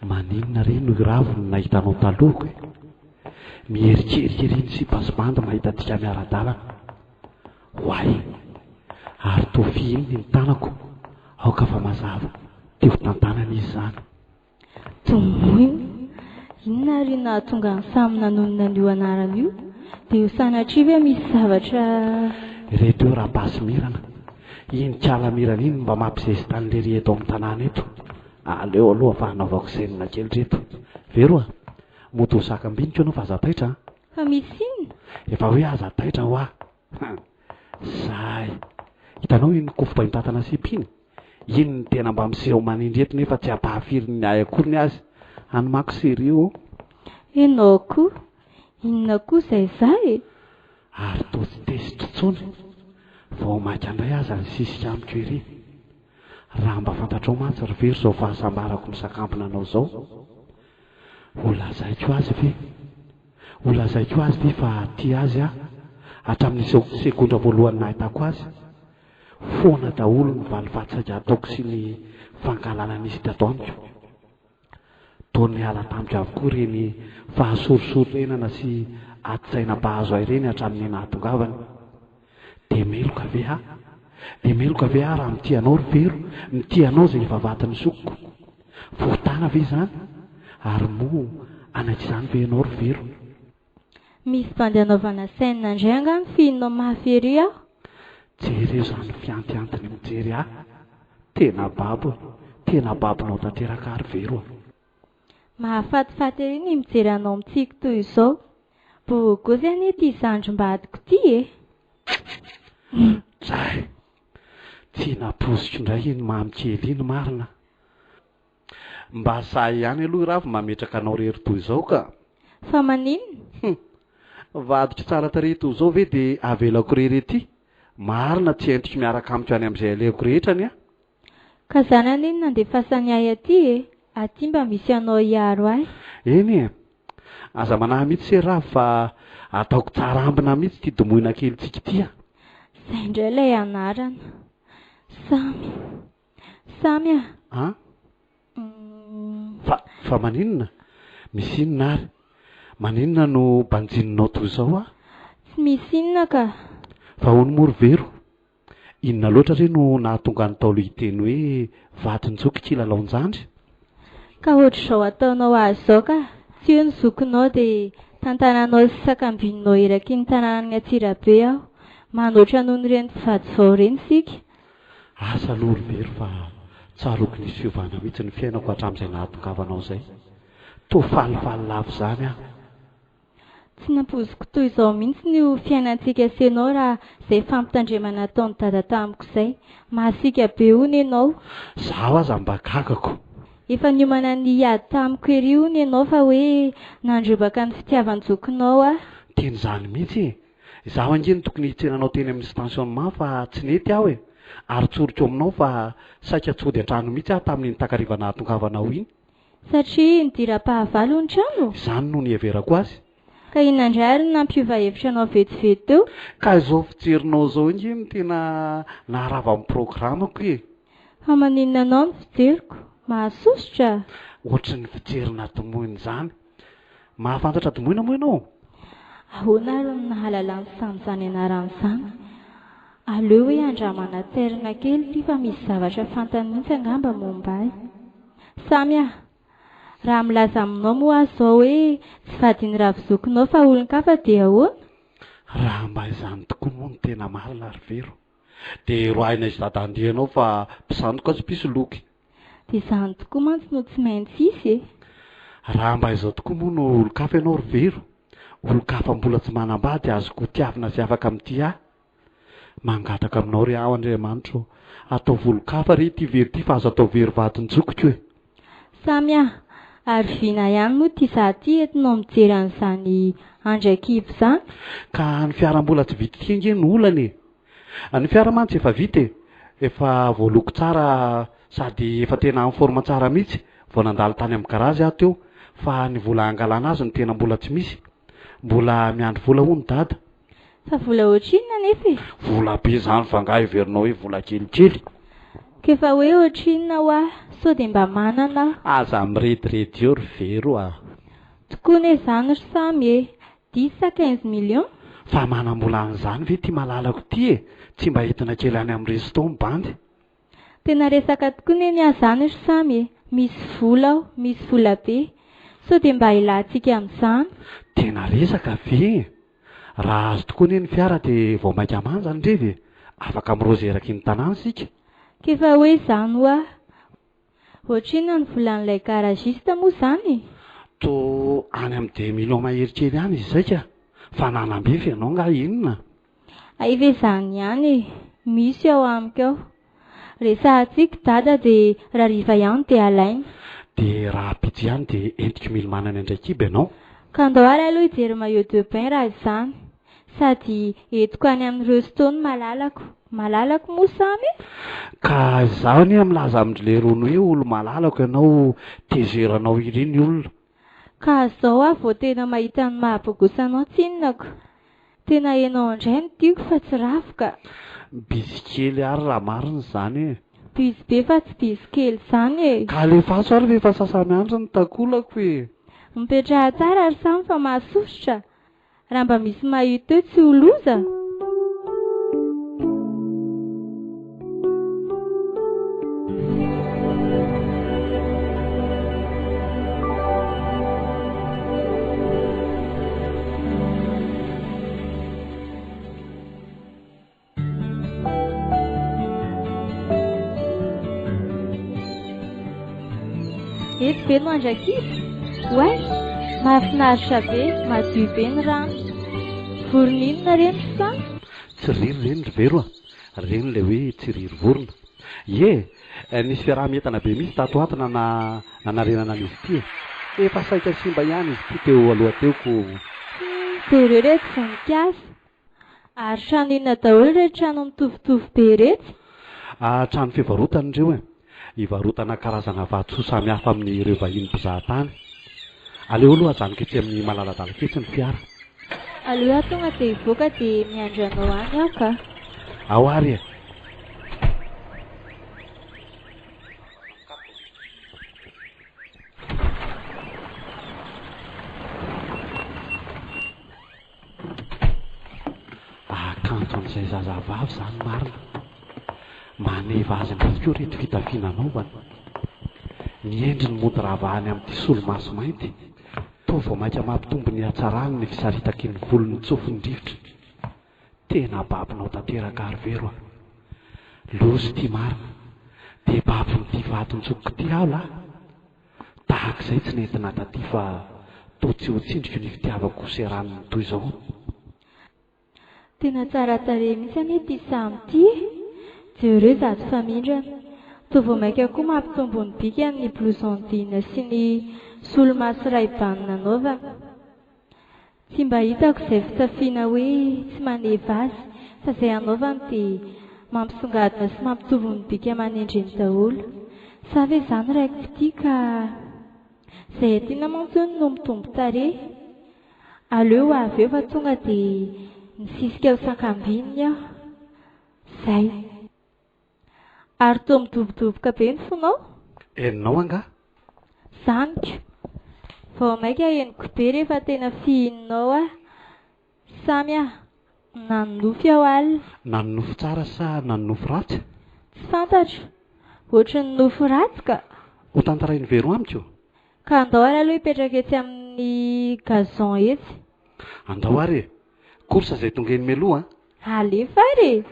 Maninona re no i Ravo no nahita anao talohako e? Miherikerika ery ny sipa sy bandy mahita antsika miara-dalana. Oay! Ary toa fihininy ny tanako, aoka fa mazava, te ho tantanana izy izany. Tomoina. Inona àry no nahatonga an'i Samy nanonona an'io anarana io? Dia ho sanatria ve misy zavatra. Ireto eo Rabasy Mirana. Iny kala Mirana iny mba mampizesta an'i lery eto amin'ny tanàna eto. Aleo aloha fa hanaovako scène kely reto. Vero a! Mody ho sakam-biniko ianao fa aza taitra a! Fa misy inona? Efa hoe aza taitra hoa! Zay! Hitanao iny kofboim-patana sipa iny? Iny no tena mba miseho manindry eto nefa tsy ampahafirin'ny ahy akory ny azy. Any manko sérieux ô! Enao koa! Inona koa izay za e? Ary toa tsy tezitra intsony. Vao mainka indray aza nisisika amiko ery. Raha mba fantatrao mantsy ry Vero izao fahasambarako misakambina anao izao. Ho lazaiko azy ve? Ho lazaiko azy ve fa tia azy aho hatramin'ny segondra voalohany nahitako azy? Foana daholo ny valifaty saika hataoko sy ny fankahalana nisy tato amiko. Toa niala tamiko avokoa ireny fahasorisorenana sy adin-tsaina mpahazo ahy ireny hatramin'ny nahatongavany. Dia meloka ve aho? Dia meloka ve aho raha mitia anao ry Vero, mitia anao izay efa vadin'ny zokiko? Fahotana ve izany? Ary moa hanaiky izany ve ianao ry Vero? Misy bandy anaovana scène indray angaha ny fihinao mafy ery aho? Jereo izany fiantiantiny mijery ahy. Tena babo e! Tena babonao tanteraka ahy ry Vero a! Mahafatifaty ery ny mijery anao mitsiky toy izao. Bogosy anie ity zandrim-badiko ity e! Dray! Tsy nampoiziko indray iny mamy kely iny marina. Mba sahy ihany aloha i Ravo mametraka anao rery toy izao ka! Fa maninona? Hum! Vadiko tsara tarehy toy izao ve dia avelako rery ety? Marina tsy entiko miaraka amiko any amin'izay alehako rehetra anie aho. Ka zany anie no nandefasany ahy aty e! Aty mba misy anao hiaro ahy. Eny e! Aza manahy mihitsy se Ravo fa ataoko tsara ambina mihitsy ity domoina kelintsika ity a! Zay indray ilay anarana. Samy. Samy a! An? Fa, fa maninona? Misy inona ary? Maninona no banjininao toy izao aho? Tsy misy inona ka! Fa hono moa ry Vero? Inona loatra re no nahatonga ny Ntaolo hiteny hoe vadin-joky kilalaon-jandry? Ka ohatr'izao ataonao azy izao ka! Tsy eo ny zokinao dia tantananao sy sakambininao eraky ny tanànan'i Antsirabe aho. Manoatra noho ireny mpivady vao ireny isika. Asa aloha ry Vero fa tsaroako nisy fiovana mihitsy ny fiainako hatramin'izay nahatongavanao izay. Toa falifaly lava izany aho. Tsy nampoiziko toy izao mihitsy ny ho fiainantsika sy ianao raha izay fampitandremana nataon'i Dada tamiko izay. Masiaka be hono ianao. Izaho aza mba gagako. Efa niomana ny hiady tamiko ery hono ianao fa hoe nandrobaka ny fitiavan-jokinao aho. Tena izany mihitsy e! Izaho ange no tokony hitsena anao teny amin'ny stationnement fa tsy nety aho e! Ary tsoriko aminao fa saika tsy hody an-trano mihitsy aho tamin'iny takariva nahatongavanao iny. Satria nidiram-pahavalo ny trano? Izany no niheverako azy. Ka inona indray ary no nampiova hevitra anao vetivety teo? Ka izao fijerinao izao ange no tena naharava ny programako e! Fa maninona anao ny fijeriko? Mahasosotra? Ohatry ny fijerina domohina izany. Mahafantatra domohina moa ianao? Ahoana ary no nahalalan'i Samy izany anarana izany? Aleo hoe andramana tairina kely ity fa misy zavatra fantany mihitsy angamba momba ahy. Samy ah! Raha milaza aminao moa aho izao hoe tsy vadin'i Ravozokinao fa olon-kafa dia ahoana? Raha mba izany tokoa moa no tena marina ry Vero, dia roahina izy dada andianao fa mpisandoka sy mpisoloky. Dia izany tokoa mantsy no tsy maintsy hisy e! Raha mba izao tokoa moa no olon-kafa ianao ry Vero, olon-kafa mbola tsy manambady azoko hotiavina sy afaka mitia ahy. Mangataka aminao re aho Andriamanitra ô, ataovy olon-kafa re ity very ity fa aza atao very vadin-jokiko e! Samy ah! Ary vina ihany moa ity za ity entinao mijery an'izany Andraikivo izany? Ka ny fiara mbola tsy vita ity ange no olana e! Ny fiara mantsy efa vita e! Efa voaloko tsara sady efa tena en forme tsara mihitsy, vao nandalo tany amin'ny garazy aho teo, fa ny vola hangalana azy no tena mbola tsy misy. Mbola miandry vola hono dada. Fa vola ohatrinona anefa e? Vola be izany fa angaha heverinao hoe vola kelikely? K'efa hoe ohatrinona hoa, sao dia mba manana aho. Aza mirediredy eo ry Vero a! Tokoa ne izany ry Samy e! Dix sa quinze millions? Fa manam-bola an'izany ve ity malalako ity e? Tsy mba entina kely any amin'ny resto ny bandy. Tena resaka tokoa ne ny ahy izany ry Samy e! Misy vola aho, misy vola be. Sao dia mba ilantsika amin'izany? Tena resaka ve e? Raha azo tokoa anie ny fiara dia vao mainka manja ny revy e! Afaka mirozy eraky ny tanàna isika. K'efa hoe izany hoa. Ohatrinona ny volan'ilay garagiste moa izany e? Toa any amin'ny deux millions mahery kely any izy izay ka! Fa nanam-be ve ianao angaha inona? Hay ve izany ihany e! Misy ao amiko ao. Resahantsika dada dia rariva ihany dia alaina. Dia rahampitso ihany dia entiko milomanana indray kibo ianao. Ka andao ary aloha hijery maillot de bain raha izany. Sady entiko any amin'ny resto ny malalako. Malalako moa Samy e? Ka izaho anie milaza amin-dry lerony hoe olo-malalako ianao tezeranao iry ny olona. Ka zao aho vao tena mahita ny maha bogosa anao tsinona ko. Tena enao indray no tiako fa tsy ravo ka. Bizy kely ary raha marina izany e. Bizy be fa tsy bizy kely izany e. Ka alefaso ary fa efa sasa-miandry ny takolako e. Mipetraha tsara ry Samy fa mahasosotra. Raha mba misy mahita eo tsy ho loza? Eto ve no Andrakivo? Oay! Mahafinaritra be, madio be ny rano. Vorona inona ireny ry Samy? Tsiriry ireny ry Vero a! Ireny ilay hoe tsiriry vorona. Ie! Nisy fiaraha-mientana be mihitsy tato ato nana nanarenana an'izy ity e! Efa saika simba ihany izy ity teo aloha teo ko. Jereo ireto voninkazo. Ary trano inona daholo ireto trano mitovitovy be ireto? Trano fivarotana ireo e! Ivarotana karazana vatosoa samihafa amin'ireo vahiny mpizaha tany. Aleo aloha ajanoko etsy amin'ny malaladalaka etsy ny fiara. Aleo aho tonga dia hivoaka dia miandry anao any aho ka. Ao ary e! Akanjo an'izay zazavavy izany marina. Maneva azy indray koa ireto fitafiana anaovany. Ny endriny mody ravahany amin'ity solomaso mainty, toa vao mainka mampitombo ny hatsarany ny fisaritaky ny volony tsofin'ny rivotra. Tena babonao tanteraka ary Vero a! Loza ity marina. Dia babon'ity vadin-jokiko ity aho lahy. Tahaka izay tsy nentina taty fa toa tsy ho tsindriko ny fitiavako seraniny toy izao. Tena tsara tarehy mihitsy anie ity Samy ity e! Jereo izato famindrana. Toa vao mainka koa mampitombo ny bikany ny blouson jean sy ny solomaso Ray-Ban nanaovana. Tsy mba hitako izay fitafiana hoe tsy maneva azy fa izay anaovany dia mampisongadina sy mampitovy ny bika aman'endriny daholo. Sa ve izany raiki-pitia ka izay tiana mantsy hono no mitombo tarehy? Aleo ho avy eo fa tonga dia nisisika ho sakambininy aho. Izay. Ary toa midobodoboka be ny fonao? Henonao angaha? Zany ko! Vao maika henoko be rehefa tena fihininao aho. Samy ah! Nanonofy aho alina. Nanonofy tsara sa nanonofy ratsy? Tsy fantatro. Ohatry ny nofy ratsy ka! Ho tantarain'i Vero amiko? Ka andao ary aloha hipetraka etsy amin'ny gazon etsy. Andao ary e! Course izay tonga eny mialoha an! Alefa ary e!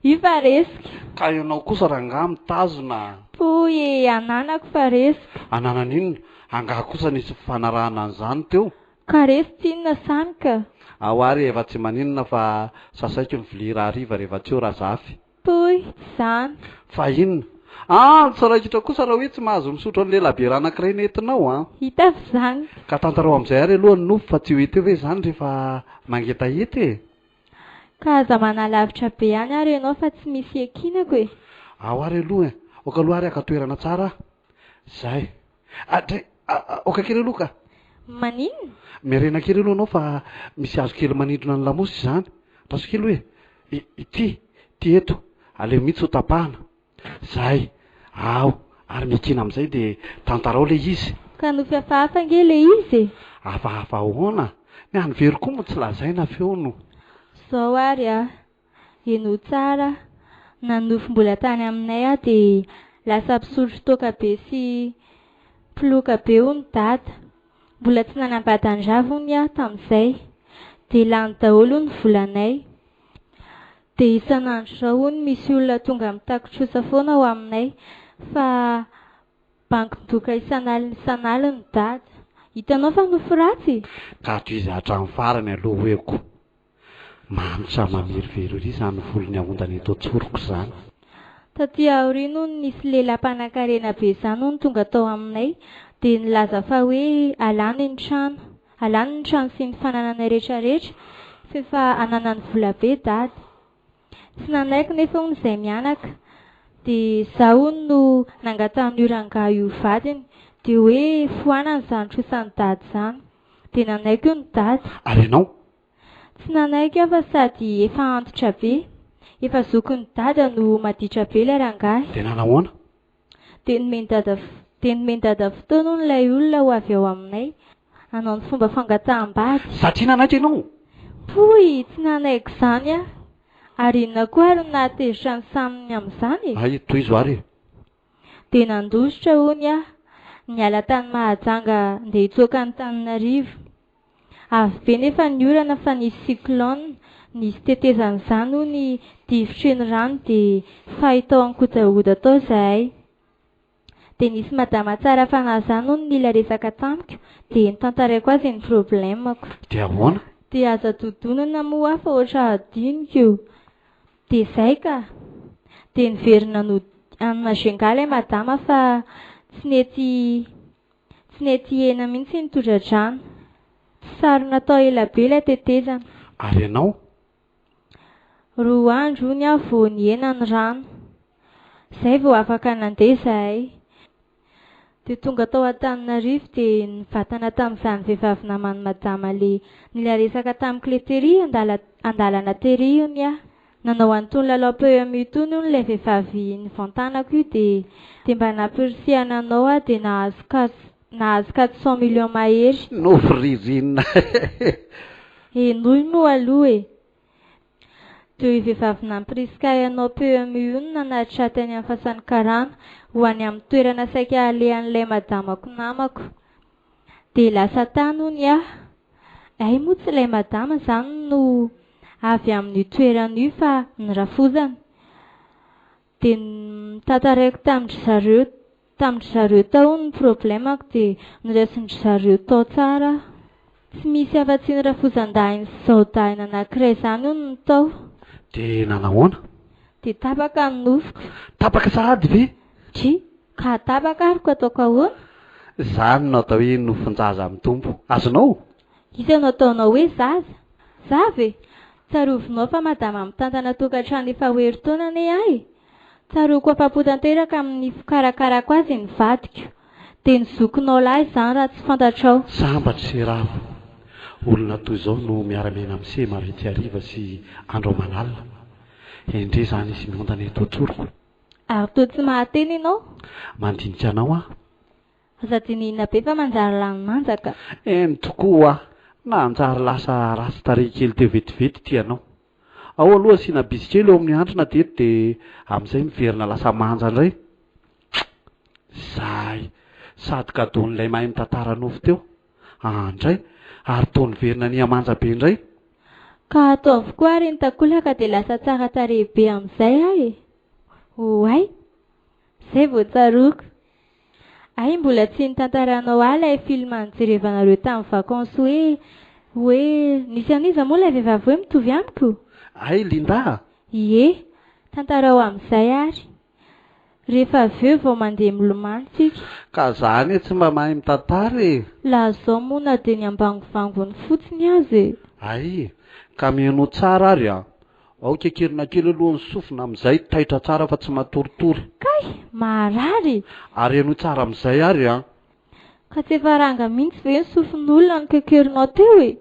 Io fa resiko. Ka ianao kosa rangaha mitazona a! Poy e! Ananako fa resiko. Ananana inona? Angaha kosa nisy fifanarahana an'izany teo? Ka resy tsinona samy ka! Ao ary efa tsy maninona fa sasaiko ny vilia rahariva rehefa tsy eo Razafy. Toy izany. Fa inona? Ah, tsy raikitra kosa raha hoe tsy mahazo misotro an'ilay labiera anankiray nentinao an! Hita avy izany. Ka tantarao amin'izay ary aloha ny nofy fa tsy ho hita eo ve izany rehefa mangetaheta e! Ka aza manalavitra be any ary ianao fa tsy misy hiankinako e! Ao ary aloha e! Aoka aloha ary haka toerana tsara aho. Zay. Ah, dray, aoka kely aloha ka! Maninona? Miarena kely aloha ianao fa misy hazo kely manindrona ny lamosy izany. Andraso kely hoe. Ity, ity eto. Aleo mihitsy ho tapahana. Zay. Ao. Ary miankina amin'izay dia tantarao ilay izy. Ka nofy hafahafa ange ilay izy e! Hafahafa ahoana? Ny an'i Vero koa moa tsy lazaina f'eo no. Zao ary a! Henoy tsara, nanonofy mbola tany aminay aho dia lasa mpisotro toaka be sy mpiloka be hono dada. Mbola tsy nanambady an-dRavo hono aho tamin'izay. Dia lany daholo hono ny volanay. Dia isan'andro izao hono misy olona tonga mitaky trosa foana ao aminay fa bankin-doka isan'alina isan'alina dada. Hitanao fa nofy ratsy e! Ka tohizo hatramin'ny farany aloha hoeko. Manitra mamerivery ery izany volony aondana eto an-tsoroko izany. Taty aoriana hono nisy lehilahy mpanankarena be izany hono tonga tao aminay dia nilaza fa hoe alany ny trano, alany ny trano sy ny fanananay retraretra f'efa ananany vola be dada. Tsy nanaiky nefa hono izay mianaka. Dia izaho hono no nangatahan'io rangahy io vadiny dia hoe foanany izany trosan'i dada izany. Dia nanaiky hono dada. Ary ianao? Tsy nanaiky aho fa sady efa antitra be, efa zokin'i dada no maditra be ilay rangahy. Dia nanahoana? Dia nomen'i dada dia nomen'i dada fotoana hono ilay olona ho avy ao aminay hanao ny fomba fangataham-bady. Satria nanaiky ianao? Poy! Tsy nanaiky izany aho. Ary inona koa ary no nahatezitra an'i Sammy amin'izany e? Hay, tohizo ary e! Dia nandositra hono aho, niala tany Mahajanga ndeha hitsoaka an'Antananarivo. Avy be nefa ny orana fa nisy cyclone, nisy tetezana izany hono difotry ny rano dia fahy tao Ankojahoda tao izahay. Dia nisy madama tsara fanahy izany hono nila resaka tamiko dia notantaraiko azy ny problème-ko. Dia ahoana? Dia aza dodonana moa aho fa ohatra hadinoko io. Dia izay ka! Dia niverina nody any Majunga ilay madama fa tsy nety tsy nety hihena mihitsy ny tondra-drano. Tsy sarona tao ela be ilay tetezana. Ary ianao? Roa andro hono aho vao nihena ny rano. Izay vao afaka nandeha izahay. Dia tonga tao Antananarivo dia nivatana tamin'izany vehivavy naman'i madama le nila resaka tamiko le tery andala andalana tery hono aho. Nanao an'itony lalao PMU itony hono ilay vehivavy nivantanako io dia dia mba nampirisihana anao aho dia nahazo quatre nahazo 400 millions mahery. Nofy ririnina eh. Henoy moa aloha e. Dia io vehivavy nampirisika ahy hanao PMU io no nanatitra ahy tany amin'ny fasan'ny karana, ho any amin'ny toerana saika halehan'ilay madamako namako. Dia lasa tany hono aho. Hay moa tsy ilay madama izany no avy amin'io toerana io fa ny rafozany. Dia notantaraiko tamin-dry zareo tamin-dry zareo tao hono ny problemako dia noraisin-dry zareo tao tsara aho. Tsy misy afa-tsy ny rafozan-dahiny sy zaodahiny anankiray izany hono no tao. Dia nanahoana? Dia tapaka ny nofiko. Tapaka sahady ve? Dry, ka tapaka ary ko ataoko ahoana? Izany no atao hoe nofin-jaza mitombo. Azonao? Iza no ataonao hoe zaza? Za ve? Tsarovinao fa madama mitantana tokantrano efa ho herintaona anie aho e! Tsaroako afa-po tanteraka amin'ny fikarakarako azy ny vadiko. Dia ny zokinao lahy izany raha tsy fantatrao. Sambatra se Ravo. Olona toy izao no miara-miaina amin'i se marain-tsy hariva sy andro aman'alina. Endrey izany izy miondana eto an-tsoroko. Ary toa tsy mahateny ianao? Mandinika anao aho. Aza dinihina be fa manjary lany manja ka. Eny tokoa hoa, nanjary lasa ratsy tarehy kely teo vetivety ity ianao. Ao aloha asiana bizy kely eo amin'ny handrina teto dia amin'izay miverina lasa manja indray. Zay! Sady cadeau-n'ilay mahay mitantara nofy teo. Aa ndray! Ary toa niverina nihamanja be indray. Ka ataovy koa ary ny takolaka dia lasa tsara tarehy be amin'izay aho e! Oay! Zay vao tsaroako. Hay mbola tsy nitantaranao ahy ilay film nijerevanareo tamin'ny vacances hoe hoe nisy an'iza moa ilay vehivavy hoe mitovy amiko? Hay Linda a! Ie, tantarao amin'izay ary. Rehefa avy eo vao mandeha milomano tsika. Ka za anie tsy mba mahay mitantara e! Lazao moa na dia ny ambangovangony fotsiny aza e! Hay, ka mihainoa tsara ary a! Ao kekerina kely aloha ny sofina amin'izay taitra tsara fa tsy matoritory. Kay! Maharary e! Ary henoy tsara amin'izay ary an! Ka tsy efa ranga mihitsy ve ny sofin'olona no kekerinao teo e?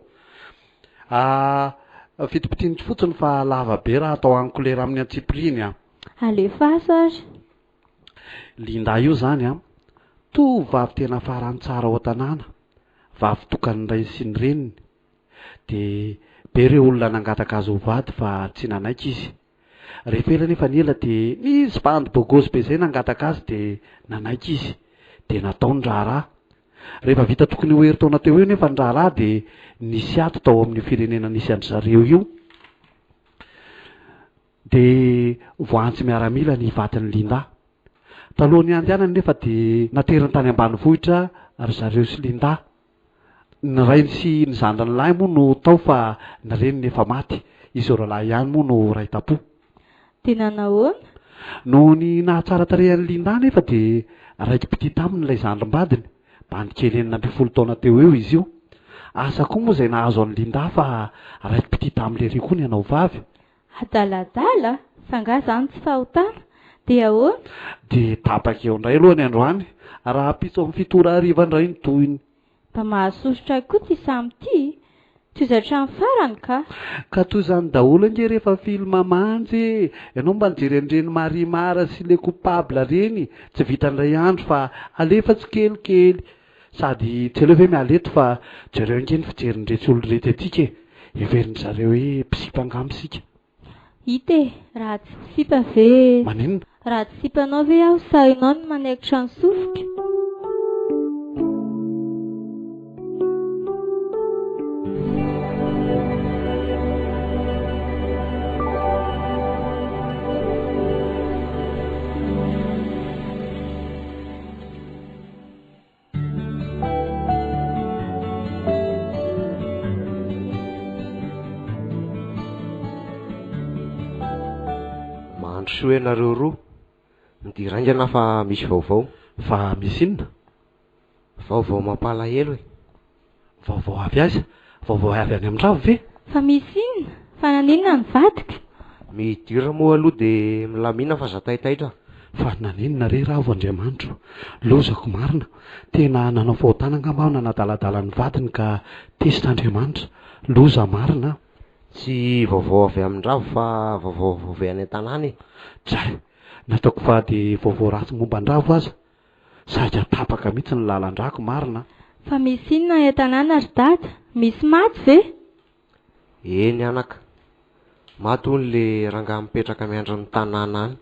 Ah, fitipitinika fotsiny fa lava be raha atao en couleur amin'ny antsipiriany an! Alefaso ary. Linda io izany an! Tovovavy tena farany tsara ao an-tanàna, vavy tokan'ny rainy sy ny reniny. Dia be ireo olona nangataka azy ho vady fa tsy nanaiky izy. Rehefa ela anefa ny ela dia nisy bandy bogosy be izay nangataka azy dia nanaiky izy. Dia natao ny raharaha. Rehefa vita tokony ho herintaona teo ho eo nefa ny raharaha dia nisy ady tao amin'io firenena nisy an-dry zareo io. Dia voahantsy miaramila ny vadin'i Linda. Talohan'ny handehanany nefa dia nateriny tany ambanivohitra ry zareo sy Linda. Ny rainy sy ny zandriny lahy moa no tao fa ny reniny efa maty. Izy roalahy ihany moa no ray tam-po. Dia nanahoana? Noho ny nahatsara tarehy an'i Linda anefa dia raiki-pitia taminy ilay zandrim-badiny. Bandy kely 16 taona teo ho eo izy io. Asa koa moa izay nahazo an'i Linda fa raiki-pitia tamin'i Lery koa ny anao vavy. Adaladala? Fa angaha izany tsy fahotana? Dia ahoana? Dia tapaka eo indray aloha ny androany, rahampitso amin'ny fito ora hariva indray ny tohiny. Mba mahasosotra ahy koa ity samy ity e! Tohizo hatramin'ny farany ka! Ka toy izany daholo ange rehefa film manja e! Ianao mba nijery an'ireny Marimar sy Le Coupable ireny, tsy vita indray andro fa alefa tsikelikely. Sady tsy aleo ve miala eto fa jereo ange ny fijerin'iretsy olona iretsy antsika e! Heverin-dry zareo hoe mpisipa angamba isika. Hita e! Raha tsy mpisipa ve. Maninona? Raha tsy sipanao ve aho sahinao ny manaikitra ny sofiko? Mandrosoa ianareo roa. Midira haingana fa misy vaovao. Fa misy inona? Vaovao mampalahelo e. Vaovao avy aiza? Vaovao avy any amin-dRavo ve? Fa misy inona? Fa naninona ny vadiko? Midira moa aloha dia milamina fa za taitaitra. Fa naninona re Ravo Andriamanitro? Lozako marina. Tena nanao fahotana angamba aho nanadaladala ny vadiny ka tezitra Andriamanitra. Loza marina a! Tsy vaovao avy amin-dRavo fa vaovao avy any an-tanàna e. Dray! Nataoko fa dia vaovao ratsy momba an-dRavo aza. Saika tapaka mihitsy ny lalan-drako marina a! Fa misy inona any an-tanàna ry dada? Misy maty ve? Eny anaka. Maty hono le rangahy mipetraka miandry ny tanàna any.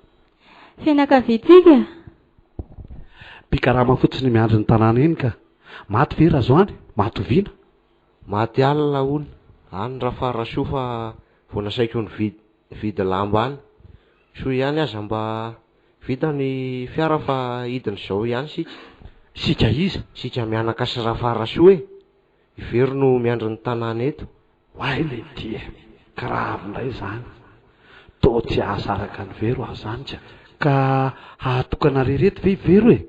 Fianakaviantsika? Mpikarama fotsiny miandry ny tanàna iny ka. Maty ve Razoany? Maty oviana? Maty alina hono. Any Rafarasoa fa vao nasaiko nividy nividy lamba any. Soa ihany aza mba vita ny fiara fa hidina izao ihany isika. Isika iza? Isika mianaka sy Rafarasoa e! I Vero no miandry ny tanàna eto. Oay leity e! Grave indray izany. Toa tsy hahasaraka an'i Vero aho izany ka. Ka hahatokana re reto ve i Vero e?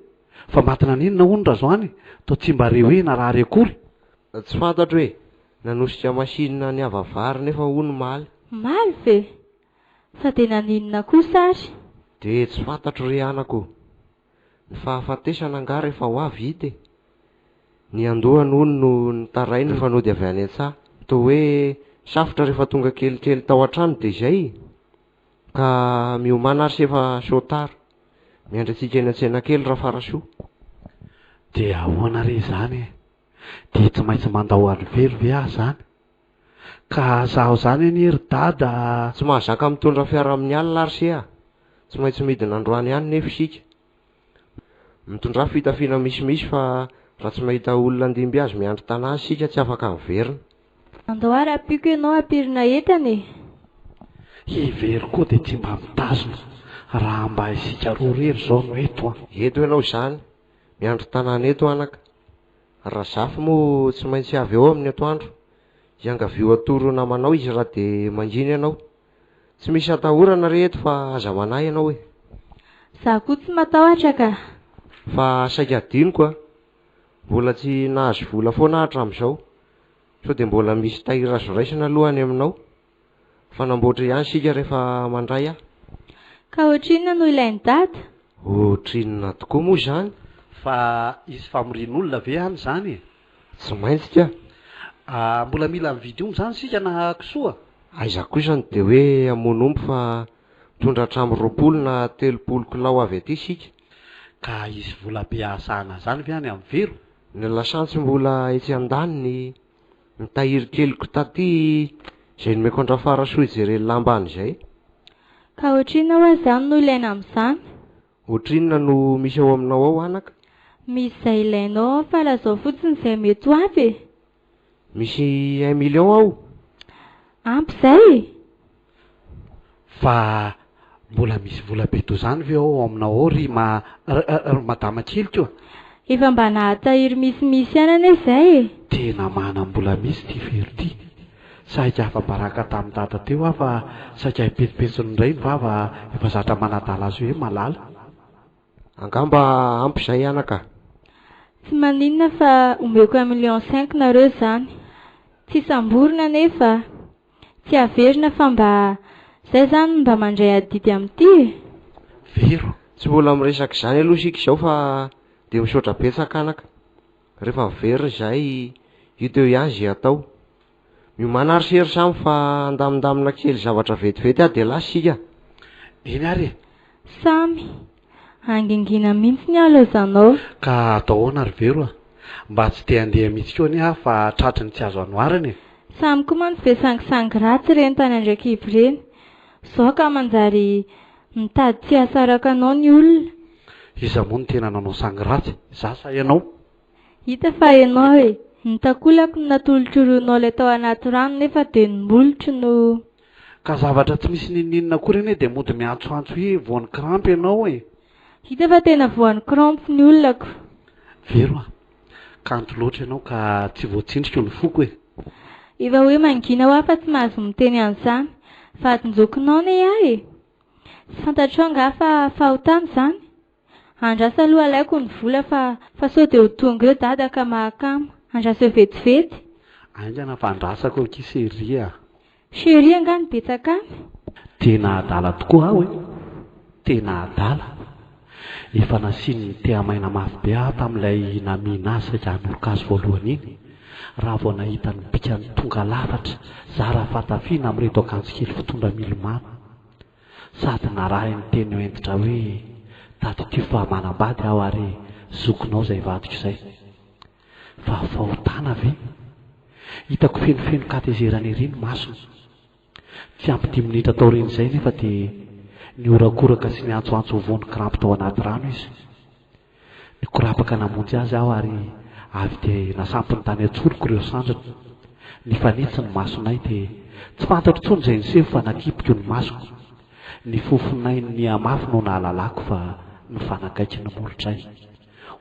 Fa maty naninona hono Razoany? Toa tsy mba re hoe narary akory? Tsy fantatro e! Nanosika machine niava vary nefa hono omaly. Omaly ve? Fa dia naninona kosa ary? Dia tsy fantatro re anaka o! Ny fahafatesana angaha rehefa ho avy hita e! Ny andohany hono no nitarainy rehefa nody avy any an-tsaha. Toa hoe safotra rehefa tonga kelikely tao an-trano dia izay e! Ka miomàna ary se fa sao tara. Miandry antsika eny an-tsenakely Rafarasoa. Dia ahoana re izany e? Dia tsy maintsy mandao an'i Vero ve aho izany? Ka zaho izany anie ry dada a! Tsy mahazaka mitondra fiara amin'ny alina ary se a! Tsy maintsy midina androany ihany nefa isika. Mitondrà fitafiana misimisy fa raha tsy mahita olona handimby azy miandry tanà isika tsy afaka miverina. Andao ary ampiako ianao hampirina entana e! Hevero koa dia tsy mba mitazona raha mba isika roa irery izao no eto an! Eto ianao izany, miandry tanàna eto anaka. Razafy moa tsy maintsy avy eo amin'ny atoandro. Iangavio atoro namanao izy raha dia mangina ianao. Tsy misy atahorana re eto fa aza manahy ianao e! Za koa tsy matahotra ka! Fa saika adinoko a! Mbola tsy nahazo vola foana aho hatramin'izao. Sao dia mbola misy tahiry azo raisina aloha any aminao? Fa namboatra ihany isika rehefa mandray aho. Ka ohatrinona no ilain'i Dada? Ohatrinona tokoa moa izany? Fa hisy famorian'olona ve any izany e? Tsy maintsy ka! Ah, mbola mila mividy omby izany isika na kisoa? Aiza kosa no dia hoe hamono omby fa mitondra hatramin'ny 20 na 30 kilao avy aty isika. Ka hisy vola be hahasahana an'izany ve any amin'ny Vero? Ny lasantsy mbola etsy andaniny, ny tahiry keliko taty izay nomeko an-dRafarasoa hijereny lamba any izay. Ka ohatrinona hoa izany no ilaina amin'izany? Ohatrinona no misy ao aminao ao anaka? Misy izay ilainao ao fa lazao fotsiny izay mety ho ampy e! Misy un million ao? Ampy izay e! Fa mbola misy vola be toa izany ve ao aminao ao ry ma ry madama keliko a? Efa mba nahatahiry misimisy ihany anie izay e! Tena manam-bola mihitsy ity Vero ity. Saika afa-baraka tamin'i Dada teo aho fa saika hipetsopetsony indray ny vava efa zatra manadala azy hoe malala. Angamba ampy izay anaka a! Tsy maninona fa omeko un million cinq nareo izany. Tsy samborina anefa a! Tsy averina fa mba zay zany mba mandray adidy amin'ity e! Vero! Tsy mbola miresaka izany aloha isika izao fa dia misaotra betsaka anaka. Rehefa miverina izahay hita eo ihany izay atao. Miomàna ary se ry Samy fa handamindamina kely zavatra vetivety aho dia lasa isika. Eny ary e! Samy, hangingina mihitsy ny aho laozanao. Ka atao ahoana ry Vero a? Mba tsy te handeha mihitsy koa anie aho fa tratry ny tsy azo anoharana e! Samy koa mantsy be sangisangy ratsy ireny tany Andraikibo ireny. Zao ka manjary mitady tsy hahasaraka anao ny olona. Iza moa no tena nanao sangy ratsy? Za sa ianao? Hita fa ianao e! Ny takolako no natolotro ronao ilay tao anaty rano nefa dia ny molotro no. Ka zavatra tsy misy n'inon'inona akory anie dia mody miantsoantso hoe voan'ny crampe ianao e! Hita fa tena voan'ny crampe ny olona ko! Vero a! Kanto loatra ianao ka tsy voatsindriko ny foko e! Efa hoe mangina hoa fa tsy mahazo miteny an'izany. Vadin-jokinao anie aho e! Tsy fantatrao angaha fa fahotana izany? Andraso aloha alaiko ny vola fa fa sao dia ho tonga eo dada ka mahakamo. Andraso eo vetivety. Haingana fa andrasako akia chérie a! Chérie angaha no betsaka any? Tena adala tokoa aho e! Tena adala! Efa nasiany tehamaina mafy be aho tamin'ilay namihina azy saika hanoroka azy voalohany iny, raha vao nahita ny bikany tonga lafatra zara fatafiana amin'ireto akanjo kely fitondra milomano. Sady narahiny teny hentitra hoe, Tadidio fa manambady aho ary zokinao izay vadiko izay. Fa fahotana ve? Hitako fenofeno katezerana ery ny masony. Tsy ampy dimy minitra taorian'izay nefa dia nihorakoraka sy niantsoantso ho voan'ny krampy tao anaty rano izy. Nikorapaka namonjy azy aho ary avy dia nasampiny tany an-tsoroko ireo sandriny. Nifanitsy ny masonay dia tsy fantatro intsony izay niseho fa nakipiko ny masoko. Ny fofon'ainy nihamafy no nahalalako fa nifanakaiky ny molotray.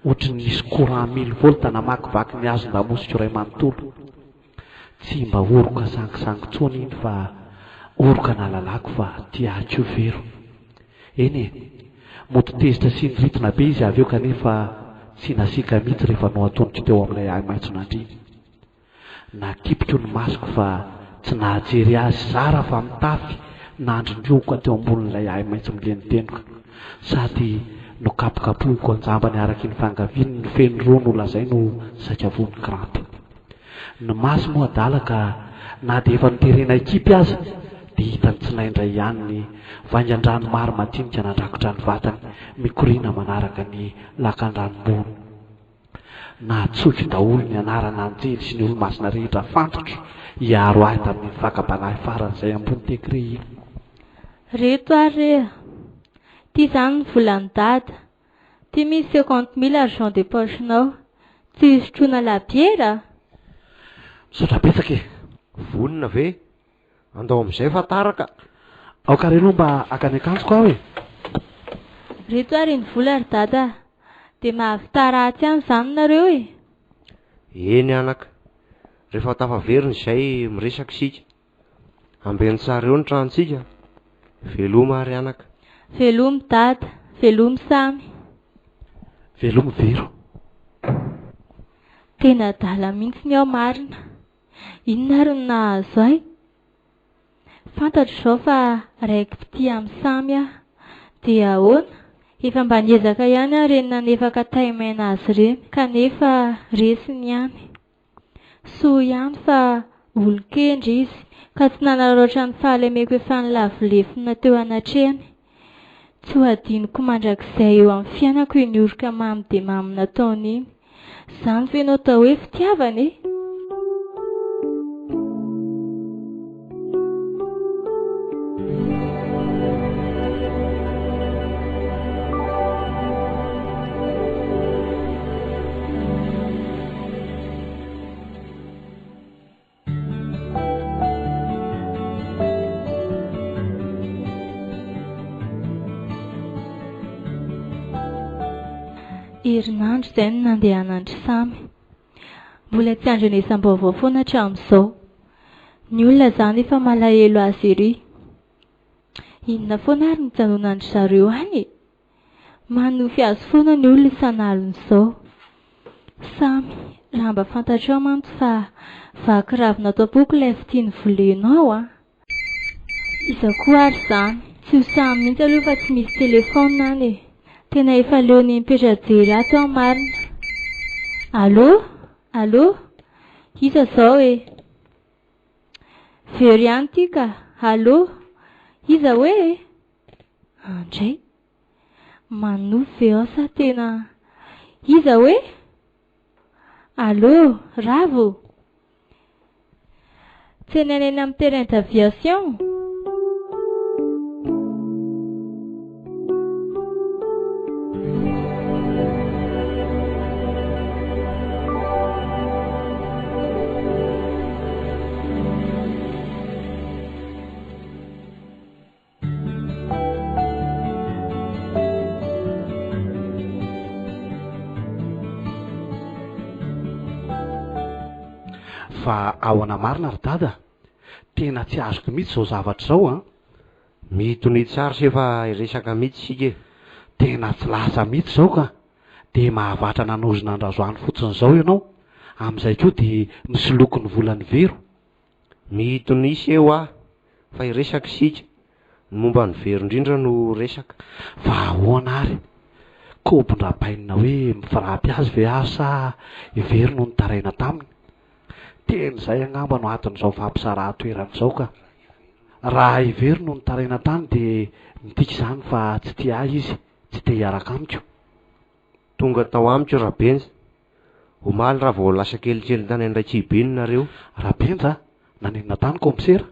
Ohatry ny nisy courant mille volts namakivaky ny hazon-damosiko iray manontolo. Tsy mba oroka sangisangy intsony iny fa oroka nahalalako fa tia ahy koa Vero. Eny e! Mody tezitra sy niritona be izy avy eo kanefa tsy nasiaka mihitsy rehefa nohatoniko teo amin'ilay ahi-maitso nandriany. Nakipiko ny masoko fa tsy nahajery azy zara fa mitafy nandrindrohoka teo ambonin'ilay ahi-maitso milenodenoka. Sady nokapokapohiko an-jambany araky ny fiangaviany ny feno roa nolazainy ho saika voan'ny krampy. Ny maso moa adala ka na dia efa noterena hikipy aza dia hitany tsinaindray ihany ny vaingan-drano maro madinika nandrakotra ny vatany mikoriana manaraka ny lakandranom-bony. Nahatsoiko daholo ny anarana anjely sy ny olomasina rehetra fantatro hiaro ahy tamin'iny fakam-panahy faran'izay ambony degré iny. Reto ary re a! Ity izany ny volan'i Dada. Ty misy cinquante mille argent de poche-nao. Tsy hisotroana labiera? Misaotra betsaka e! Vonona ve? Andao amin'izay fa tara ka! Aoka re aloha mba haka ny akanjoko aho e! Reto ary ny vola ry dada a! Dia mahavità ratsy ihany izany nareo e! Eny anaka, rehefa tafaverina izay miresaka isika. Ambeno tsara eo ny tranontsika a! Veloma ary anaka. Velomy dada, velomy Samy. Velomy Vero. Tena adala mihitsy aho marina. Inona ary no nahazo ahy? Fantatro izao fa raiki-pitia amin'i Samy aho. Dia ahoana? Efa mba niezaka ihany aho ireny nanefaka tay-maina azy ireny, kanefa resiny ihany. Soa ihany fa olon-kendry izy, ka tsy nanararaotra ny fahalemeko efa nilavo lefona teo anatrehany. Tsy ho adinoko mandrakizay eo amin'ny fiainako iny oroka mamy dia mamy nataony iny. Izany ve no atao hoe fitiavana e? Herinandro izay no nandehanan-dry Samy. Mbola tsy andrenesam-baovao foana hatramin'izao. Ny olona izany efa malahelo azy ery. Inona foana ary no ijanonan-dry zareo any e? Manofy azy foana ny olona isan'alina izao. Samy, raha mba fantatrao mantsy fa vaky ravina ato am-poko ilay fitia novolenao an! Iza koa ary izany? Tsy ho sahy mihitsy aloha fa tsy misy telefaonina any e! Tena efa leo ny mipetra-jery ato aho marina. Allô? Allô? Iza izao e? Very ihany ity ka! Allô? Iza hoe e? Andray! Manofy ve ao sa tena. Iza hoe? Allô, Ravo? Tsenaina eny amin'ny terrain d'aviation? Fa ahoana marina ry dada? Tena tsy azoko mihitsy izao zavatra izao an! Mitonia tsara se fa hiresaka mihitsy isika e! Tena tsy lasa mihitsy izao ka! Dia mahavatra nanozona an-dRazoany fotsiny izao ianao, amin'izay koa dia misoloky ny volan'i Vero. Mitonia se hoa fa hiresaka isika, ny momba an'i Vero indrindra no resaka. Fa ahoana ary? Kobon-dRabainina hoe mifirapy azy ve aho sa i Vero no nitaraina taminy? Teny izay angamba no anton'izao fampisarahan-toerana izao ka. Raha i Vero no nitaraina tany dia midika izany fa tsy tia ahy izy, tsy te hiaraka amiko. Tonga tao amiko Rabenja, Omaly raha vao lasa kelikely tany Andraikibe iny nareo. Rabenja a! Naninona tany kaomisera?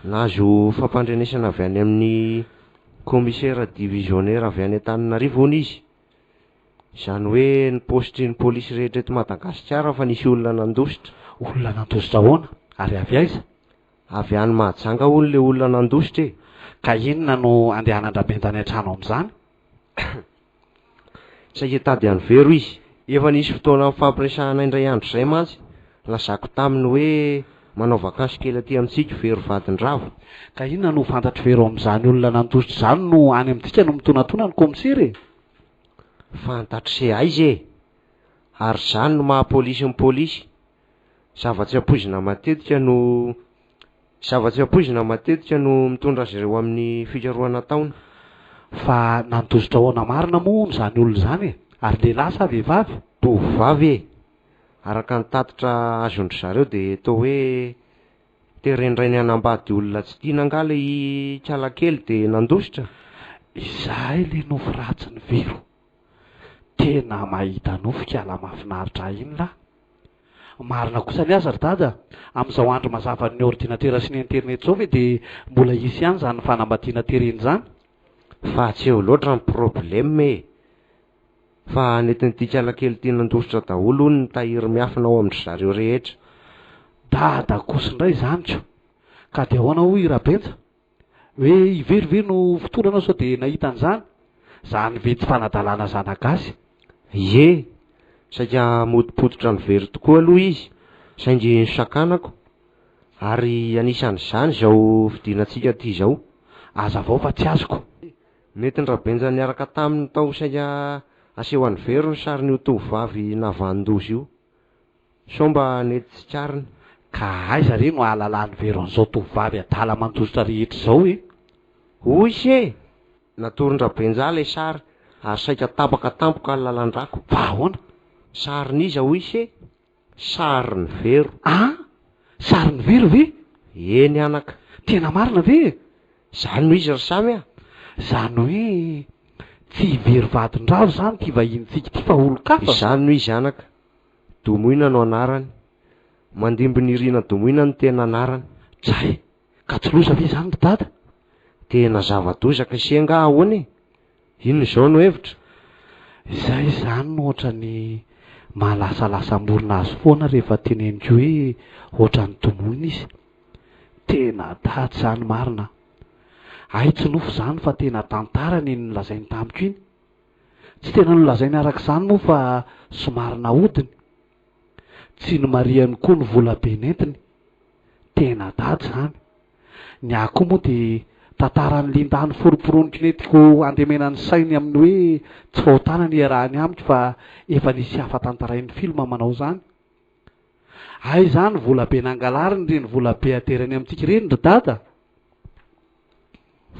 Nahazo fampandrenesana avy any amin'ny kaomisera divisionnaire avy any Antananarivo hono izy. Izany hoe ny paositry ny polisy rehetra eto Madagasikara fa nisy olona nandositra. Olona nandositra ahoana? Ary avy aiza? Avy any Mahajanga hono ilay olona nandositra e! Ka inona no andehanan-dRabenja any an-trano amin'izany? Saika hitady an'i Vero izy. Efa nisy fotoana nifampiresahana indray andro izay mantsy, nilazako taminy hoe manao vakansy kely aty amintsika i Vero vadin-dRavo. Ka inona no fantatr'i Vero amin'izany olona nandositra izany no any amintsika no mitonatona ny kaomisera e? Fantatr'i se aiza e! Ary izany no maha polisy ny polisy. Zava-tsy ampoizina matetika no Zava-tsy ampoizina matetika no mitondra azy ireo amin'ny fikarohana ataony. Fa nandositra ahoana marina moa hono izany olona izany e? Ary lehilahy sa vehivavy? Tovovavy e! Araka ny tatitra azon-dry zareo dia toa hoe teren-drainy hanambady olona tsy tiana angaha ilay ikalakely dia nandositra? Izahay le nofy ratsin'i Vero. Tena mahita nofy kala mahafinaritra ahy iny lah. Marina kosa ny aza ry dada a! Amin'izao andro mazavan'ny ordinatera sy ny internet izao ve dia mbola hisy ihany izany fanambadiana terena izany? Fa tsy eo loatra ny problème e! Fa nentin'ity kalakely ity nandositra daholo hono ny tahiry miafina ao amin-dry zareo rehetra. Dada kosa indray izany ko! Ka dia ahoana hoy i Rabenja? Hoe i Vero ve no fotoana anao sao dia nahita an'izany? Zany ve tsy fanadalana zanagasy? Ie! Saika hamotopototra an'i Vero tokoa aloha izy, saingy nosakanako. Ary anisan'izany izao fidinantsika aty izao. Hazavao fa tsy azoko. Nentin-dRabenja niaraka taminy tao saika haseho an'i Vero ny sarin'io tovovavy navanon-doza io. Sao mba nety tsikariny. Ka aiza re no ahalalan'i Vero an'izao tovovavy adala mandositra rehetra izao e? Hoy se! Natoron-dRabenja ilay sary ary saika tapaka tampoka ny lalan-drako. Fa ahoana? Sarin'iza hoy se? Sarin'i Vero. An! Sarin'i Vero ve? Eny anaka. Tena marina ve e? Zany no izy ry Samy a! Zany hoe tsy i Vero vadin-dRavo zany ity vahinintsika ity fa olon-kafa? Izany no izy anaka. Domoina no anarany. Mandimby Nirina Domoina no tena anarany. Dray! Ka tsy loza ve izany ry dada? Tena zava-doza ka ise angaha ahoana e? Inona izao no hevitra? Izay izany no ohatran'ny mahalasalasa morona azy foana rehefa teneniko hoe ohatran'ny domoina izy. Tena dada izany marina an! Hay tsy nofy izany fa tena tantara ny nolazainy tamiko iny. Tsy tena nolazainy araka izany moa fa somary nahodiny. Tsy nomarihany koa ny vola be nentiny. Tena dada izany. Ny ahy koa moa dia tantaran'i Linda noforomporoniko nentiko handemena ny sainy amin'ny hoe tsy fahotana ny iarahany amiko fa efa nisy hafa tantarain'ny film manao izany. Hay izany vola be nangalariny ireny vola be aterany amintsika ireny ry dada?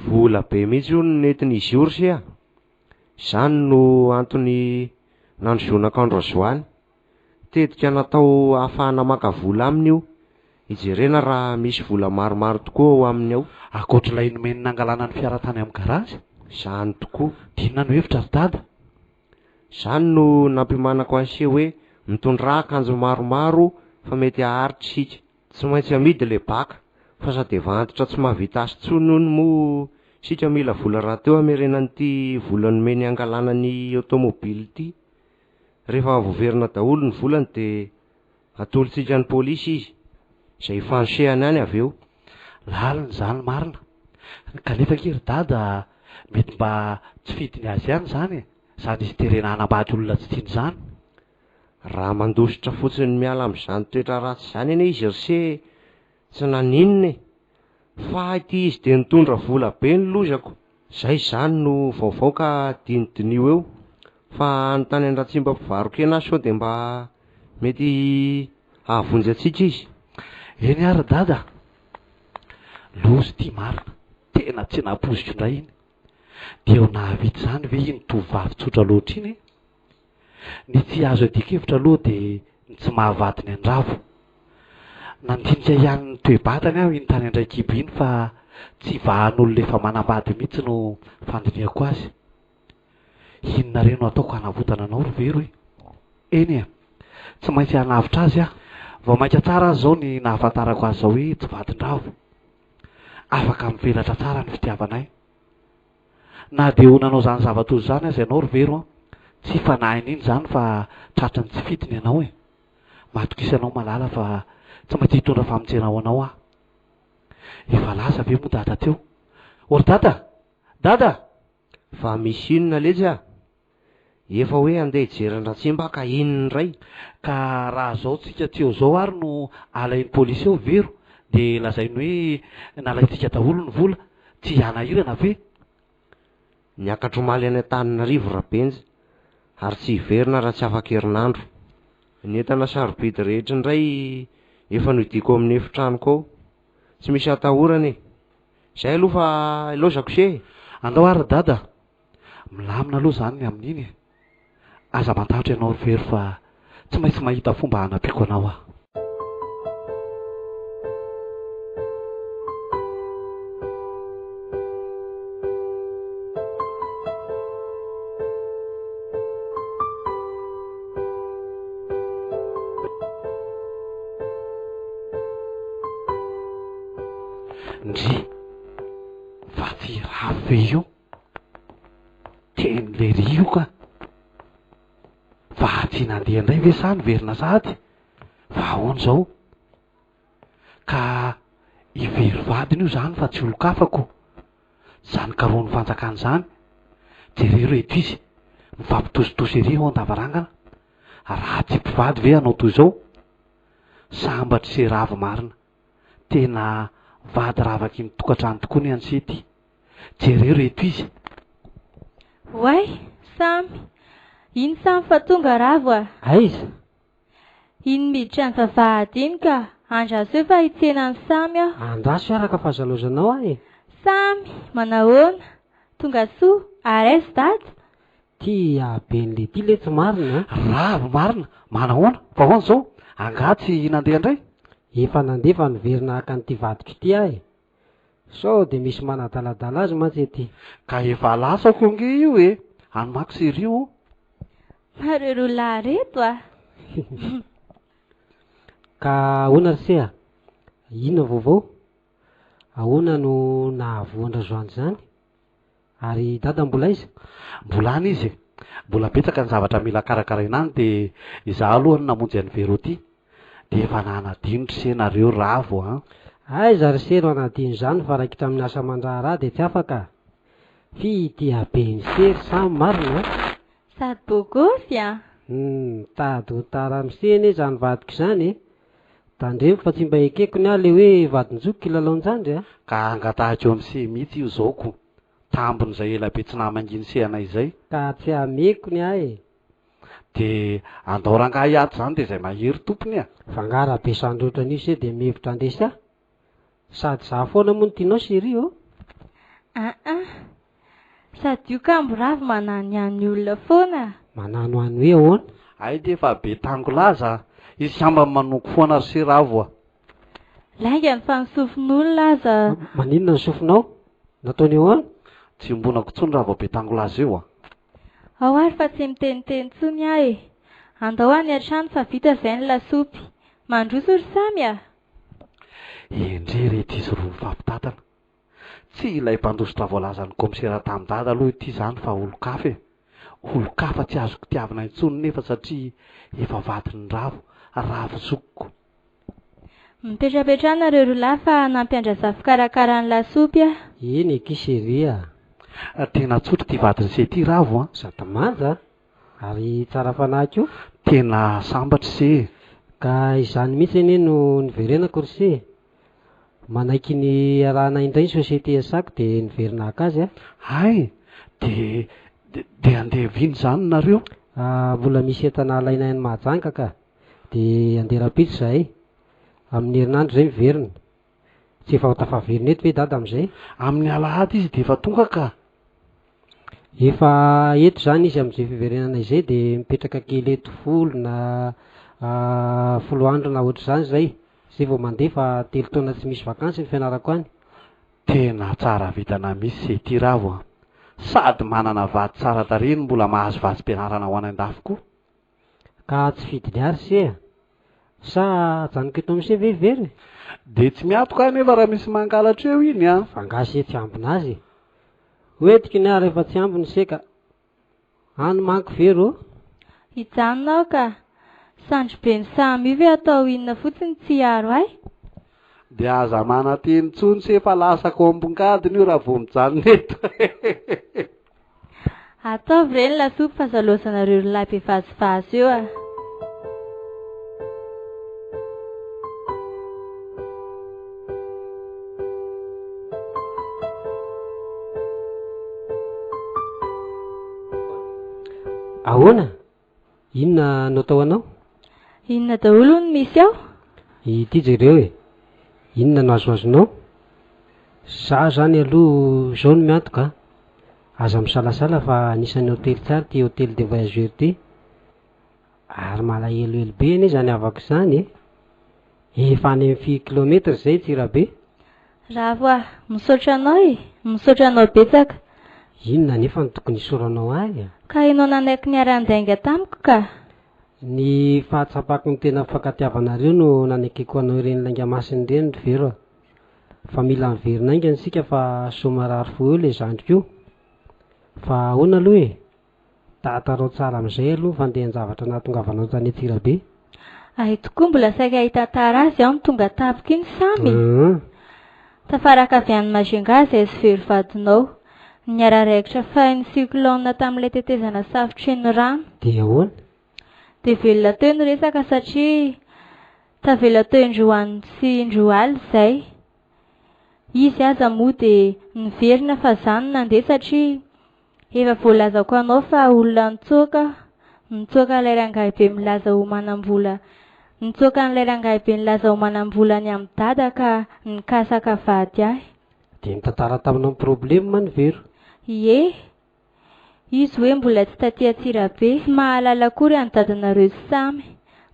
Vola be mihitsy hono no nentin'izy io ry se a! Izany no antony nandrosoana kandroazoany. Tetika natao ahafahana maka vola aminy io, hijerena raha misy vola maromaro tokoa ao aminy ao. Ankoatr'ilay nomeny nangalana ny fiara tany amin'ny garazy? Izany tokoa. Dia inona no hevitra ry dada? Izany no nampiomanako an'i se hoe mitondrà akanjo maromaro fa mety haharitra isika. Tsy maintsy amidy le baka fa sady efa antitra tsy mahavita asa intsony hono moa isika mila vola rahateo hamerena an'ity vola nomeny hangalana ny automobile ity. Rehefa voaverina daholo ny volany dia atolotsika ny polisy izy, izay hifanosehany any avy eo. Lalina izany marina. Kanefa ange ry dada mety mba tsy fidiny azy ihany izany e! Izany izy terena hanambady olona tsy tiany izany. Raha mandositra fotsiny miala amin'izany toetra ratsy izany anie izy ry se tsy naninona e! Fa ity izy dia nitondra vola be ny lozako. Zay izany no vaovao ka dinidiniho eo fa hanontany an-dRatsimba mpivaro-kena aho sao dia mba mety hahavonjy antsika izy. Eny ary dada a! Loza ity marina, tena tsy nampoiziko indray iny. Dia ho nahavita izany ve iny tovovavy tsotra loatra iny e? Ny tsy azo iadian-kevitra aloha dia ny tsy mahavadiny an-dRavo. Nandinika ihany ny toe-batany aho iny tany Andraikibo iny fa tsy vahan'olona efa manambady mihitsy no fandinihako azy. Inona re no ataoko hanavotana anao ry Vero e? Eny e! Tsy maintsy hanavotra azy aho. Vao mainka tsara aza izao ny nahafantarako azy izao hoe tsy vadin-dRavo. Afaka mivelatra tsara ny fitiavanay. Na dia ho nanao izany zava-doza izany aza ianao ry Vero an, tsy fanahiny iny izany fa tratry ny tsy fidiny ianao e. Matokisa anao malala fa tsy maintsy hitondra famonjena ho anao aho. Efa lasa ve moa dada teo? O ry dada! Dada! Fa misy inona letsy a? Efa hoe andeha hijery an-dRatsimba aho ka inona indray? Ka raha zao tsika tsy eo zao ary no alain'ny polisy eo Vero dia lazainy hoe nalaintsika daholo ny vola, tsy hanahirana ve? Niakatra omaly any Antananarivo Rabenja ary tsy hiverina raha tsy afaka herinandro. Ny entana sarobidy rehetra indray efa nodiako ao amin'ny efitranoko ao. Tsy misy atahorana e! Izay aloha fa ilaozako se e! Andao ary ry dada Milamina aloha izany ny amin'iny e! Aza matahotra ianao ry Vero fa tsy maintsy mahita fomba hanampiako anao aho. Ndry! Fa tsy ravo ve io? Teny lery io ka! Tsy nandeha indray ve sa niverina sahady? Fa ahoana izao? Ka i Vero vadiny io izany fa tsy olon-kafa ko. Izany karohin'ny fanjakana izany. Jereo ireto izy, mifampitositosy ery eo an-davarangana. Raha tsy mpivady ve hanao toy izao? Sambatry sy ravo marina. Tena vady ravaky ny tokantrano tokoa ny an'i Sety. Jereo reto izy. Oay, Samy. Iny Samy fa tonga Ravo a! Aiza? Iny miditra ny vavahady iny ka. Andraso eo fa hitsena an'i Samy aho. Andraso hiaraka fa aza laozanao aho e! Samy, manahoana? Tonga soa, ary aiza Dada? Ty haben'le ty letsy marina a! Ravo marina, manahoana? Fa ahoana izao? Angaha tsy nandeha indray? Efa nandeha fa niverina haka an'ity vadiko ity aho e! Sao dia misy manadaladala azy mantsy ety. Ka efa lasako ange io e! Any manko serie ô! Nareo roa lahy reto a! Ka ahoana ry se a? Inona vaovao? Ahoana no nahavoa an-dRajoany izany? Ary i Dada mbola aiza? Mbola any izy e! Mbola betsaka ny zavatra mila karakaraina any dia izaho aloha no namonjy an'i Vero ity. Dia efa nanadino ry se nareo Ravo an! Aiza ry se no hanadino izany fa raikitra amin'ny asa aman-draharaha dia tsy afaka a! Fitia be ny se ry Samy marina a! Sady beau gosse an! Humm, tady ho tara amin'ny se anie izany vadiko izany e! Tandremo fa tsy mba ekeko ny ahy le hoe vadin-joky kilalaon-jandry a! Ka angatahiko eo amin'ny se mihitsy io zao ko! Tambin'izay ela be tsy nahamangian'ny se anay izay. Ka tsy ameko ny ahy e! Dia andao rangahy hiady izany dia izay mahery tompony a! Fa angaha raha be sandry ohatran'io se dia mihevitra handresy ahy? Sady za foana moa no tianao chérie ô! Aa! Sady io kambo ravo mananiany olona foana. Mananohano hoe ahoana? Hay dia efa be tango laza a! Izy angamba manongo foana ry se Ravo a! Laingany fa ny sofin'olona aza. Maninona ny sofinao? Nataony ahoana? Tsy iombonako intsony raha vao be tango laza eo a! Ao ary fa tsy miteniteny intsony aho e! Andao any an-trano fa vita izay ny lasopy. Mandroso ry Samy a! Endrey reto izy roa mifampitantana. Tsy ilay mpandositra voalazan'ny kaomisera tamin'i Dada aloha ity izany fa olon-kafa e! Olon-kafa tsy azoko tiavina intsony nefa satria efa vadin'i Ravo, Ravo zokiko. Mipetrapetraha nareo roa lahy fa hanampy an-dRazafy hikarakara ny lasopy aho. Eny akia chérie a! Tena tsotra ity vadin'i se ity Ravo an! Sady manja ary tsara fanahy koa. Tena sambatra se e! Ka izany mihitsy anie no niverenako ry se e! Manaiky ny hiarahana indray ny société iasako dia niverina haka azy aho. Hay! Dia dia handeha vina izany nareo? Ah, mbola misy entana alaina any Mahajanga ka! Dia handeha rahampitso izahay. Amin'ny herinandro izay miverina. Tsy efa ho tafaverina eto ve Dada amin'izay? Amin'ny alahady izy dia efa tonga ka! Efa eto izany izy amin'izay fiverenana izay dia mipetraka kely eto folo na folo andro na ohatr'izany izay. Zay vao mandeha fa telo taona tsy misy vakansy ny fianarako any. Tena tsara vintana misy se ty Ravo a! Sady manana vady tsara tarehy no mbola mahazo vatsim-pianarana ho any an-dafy koa. Ka tsy fidiny ary se a! Sa ajanoko eto amin'i se ve very e? Dia tsy miatoka aho nefa raha misy mangalatra eo iny a! Fa angaha se tsy ambina azy e? Hoentiko ny ahy rehefa tsy ambiny se ka! Any manko ve rô? Hijanona aho ka! Sandry be ny samy io ve atao inona fotsiny tsy hiaro ahy? Dia aza manantena intsony se fa lasako ambongadiny io raha vao mijanona eto. Ataovy re ny lasopy fa zalozanareo rolahy be vazivazy eo a! Ahoana? Inona no atao anao? Inona daholo no misy ao? Ity jereo e! Inona no azoazonao? Za zany aloha izao no miantoka a! Aza misalasala fa anisan'ny hotely tsara ity hotely des voyageurs ity. Ary malahelohelo be anie izany havako izany e! Efa any amin'ny firy kilometra izay Antsirabe? Ravo ah! Misaotra anao e! Misaotra anao betsaka. Inona anefa no tokony hisaoranao ahy e? Ka ianao nanaiky niara-nidainga tamiko ka! Ny fahatsapako ny tena fifankatiavanareo no nanekeko anao ireny lainga masina ireny ry Vero a! Fa mila miverina haingana isika fa sao marary fo eo ilay zandriko io. Fa ahoana aloha e? Tantarao tsara amin'izay aloha ny fandehan-javatra nahatongavanao tany Antsirabe. Hay tokoa mbola saika hitantara azy aho no tonga tampoka iny Samy e! Hum. Tafaraka avy any Majunga izay sy very vadinao. Niara-raikitra fahin'ny cyclone tamin'ilay tetezana safotry ny rano. Dia ahoana? Dia velona teo ny resaka satria tavela teo indroa andro sy indroa alina izay. Izy aza moa dia niverina fa za no nandeha satria efa voalazako anao fa olona nitsoaka aho, nitsoaka ilay rangahy be milaza ho manam-bola, nitsoaka an'ilay rangahy be nilaza ho manam-bola any amin'i dada ka nikasaka vady ahy. Dia nitantara taminao ny problème ny Vero? Ie, Izy hoe mbola tsy taty Antsirabe, tsy mahalala akory an'i dadanareo sy Samy.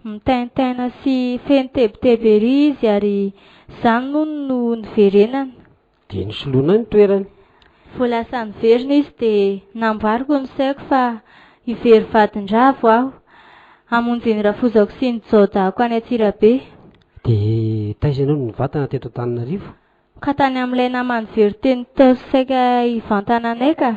Mitaintaina sy feno tebiteby ery izy ary izany moa no niverenana. Dia nosoloina ny toerany. Vao lasa niverina izy dia namboariko ny saiko fa hivery vadin-dRavo aho, hamonjy ny rafozako sy ny jaodahako any Antsirabe. Dia taiza ianao no nivantana teto Antananarivo? Ka tany amin'ilay namany very teny tao saika hivantana anay ka.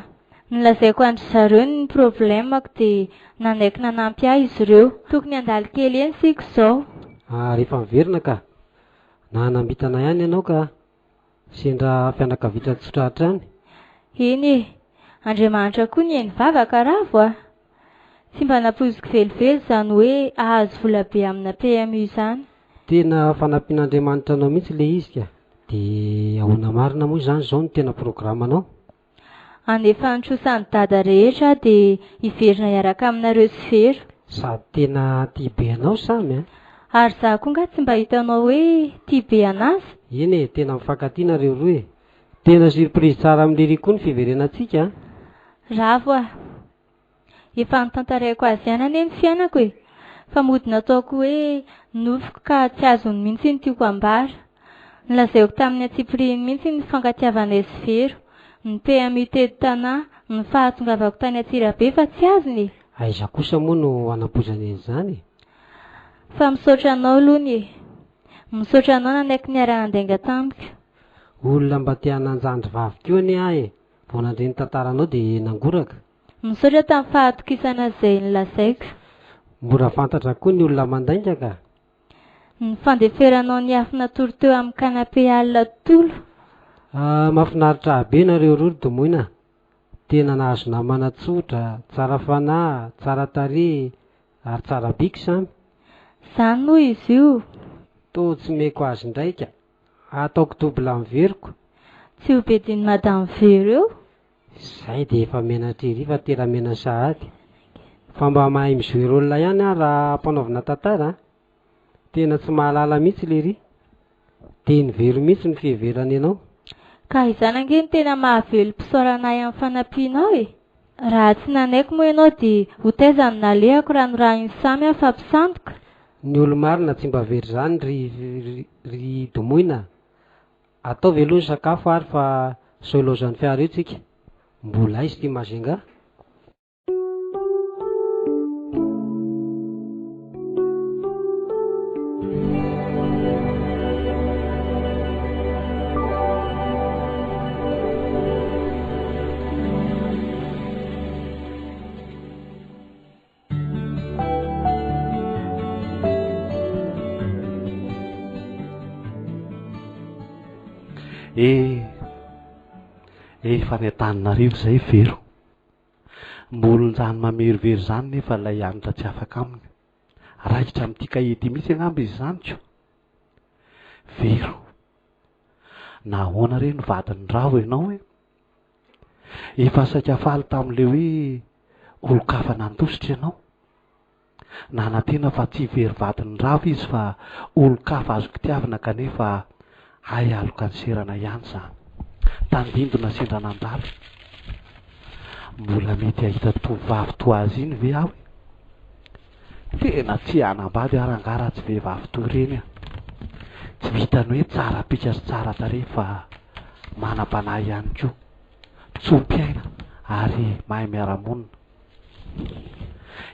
Nolazaiko an-dry zareo ny problème-ko dia nanaiky nanampy ahy izy ireo. Tokony handalo kely eny isika izao. Ah, rehefa miverina ka. Nanambitana ihany ianao ka. Sendra fianakaviana tsotra hatrany. Eny e. Andriamanitra koa nihaino vavaka Ravo a! Tsy mba nampoiziko velively izany hoe hahazo vola be amina PMU izany. Tena fanampian'Andriamanitra anao mihitsy ilay izy ka. Dia ahoana marina moa izany izao no tena programanao? Hanefa ny trosan'i Dada rehetra aho dia hiverina hiaraka aminareo sy Vero. Sady tena tia be anao Samy a! Ary izaho koa angaha tsy mba hitanao hoe tia be an'azy? Eny e, tena mifankatia nareo roa e! Tena surprise tsara amin'i Lery koa ny fiverenantsika a! Ravo a! Efa notantaraiko azy ihany anie ny fiainako e! Fa mody nataoko hoe nofiko ka tsy azony mihitsy ny tiako ambara. Nolazaiko tamin'ny antsipirihiny mihitsy ny fifankatiavanay sy Vero, ny PMU teto Tanà, ny fahatongavako tany Antsirabe fa tsy azony e! Aiza kosa moa no hanampoizany an'izany e? Fa misaotra anao alony e! Misaotra anao nanaiky niara-nandainga tamiko. Olona mba te hanan-jandry vavy koa anie aho e! Vao nandre ny tantaranao dia nangoraka. Misaotra tamin'ny fahatokisana izay nolazaiko. Mora fantatra koa ny olona mandainga ka. Ny fandeferanao ny afo natory teo amin'ny canapé alina tontolo. Ah, mahafinaritra ahy be nareo roa ry Domoina a! Tena nahazo namana tsotra, tsara fanahy, tsara tarehy ary tsara bika samy. Zany moa izy io. Toa tsy meko azy indray ka. Ataoko double amin'ny veriko. Tsy ho bedin'i Madame Vero eo. Zay dia efa menatra ery fa tena mena sahady. Fa mba mahay mi-jouer rôle ihany aho raha ampanaovina tantara a! Tena tsy mahalala mihitsy lery. Teny vero mihitsy ny fiheverany anao. Ka izany ange no tena mahavelom-pisaorana ahy amin'ny fanampianao e! Raha tsy nanaiky moa ianao dia ho taiza no nalehako raha norahin'i Samy aho fa mpisandoka? Ny olo-marina tsy mba very izany ry ry Domoina a! Ataovy aloha ny sakafo ary fa sao ilaozan'ny fiara eo tsika. Mbola aiza ity Majunga? Eh, efa any Antananarivo izay Vero. Mbolonjany mamerivery izany nefa ilay hanitra tsy afaka aminy. Raikitra amin'ity kahie ity mihitsy angamba izy izany ko. Vero, nahoana re no vadin'i Ravo ianao e? Efa saika faly tamin'ilay hoe olon-kafa nandositra ianao. Nanantena fa tsy very vadin'i Ravo izy fa olon-kafa azo kitiavina kanefa hay aloka niserana ihany izany. Tandindona sendra nandalo. Mbola mety hahita tovovavy toa azy iny ve aho e? Tena tsy hanambady aho rangahy raha tsy vehivavy toy ireny a! Tsy vitan'ny hoe tsara bika sy tsara tarehy fa manam-panahy ihany koa, tso-piaina ary mahay miara-monina.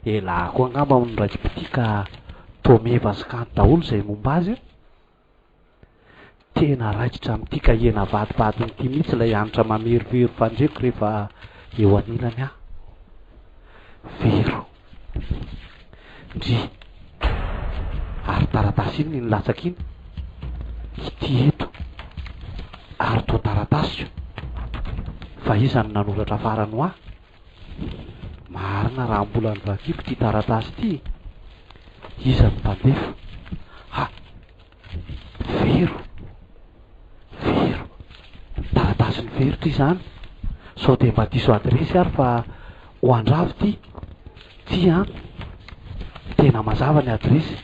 Elah koa angamba no raiki-pitia ka toa meva sy kanto daholo izay momba azy a! Tena raikitra amin'ity kahie navadibadiny ity mihitsy ilay hanitra mamerovero fandreko rehefa eo anilany aho. Vero. Ndry. Ary taratasy inona iny latsaka iny? Ity eto. Ary toa taratasiko. Fa iza no nanoratra farany ho ahy? Marina raha mbola novakiako ity taratasy ity e. Iza no mpandefa? Ha! Vero! Vero! Taratasin'i Vero ity izany. Sao dia mba diso adiresy ary fa ho an-dRavo ity? Tsia an! Tena mazava ny adiresy.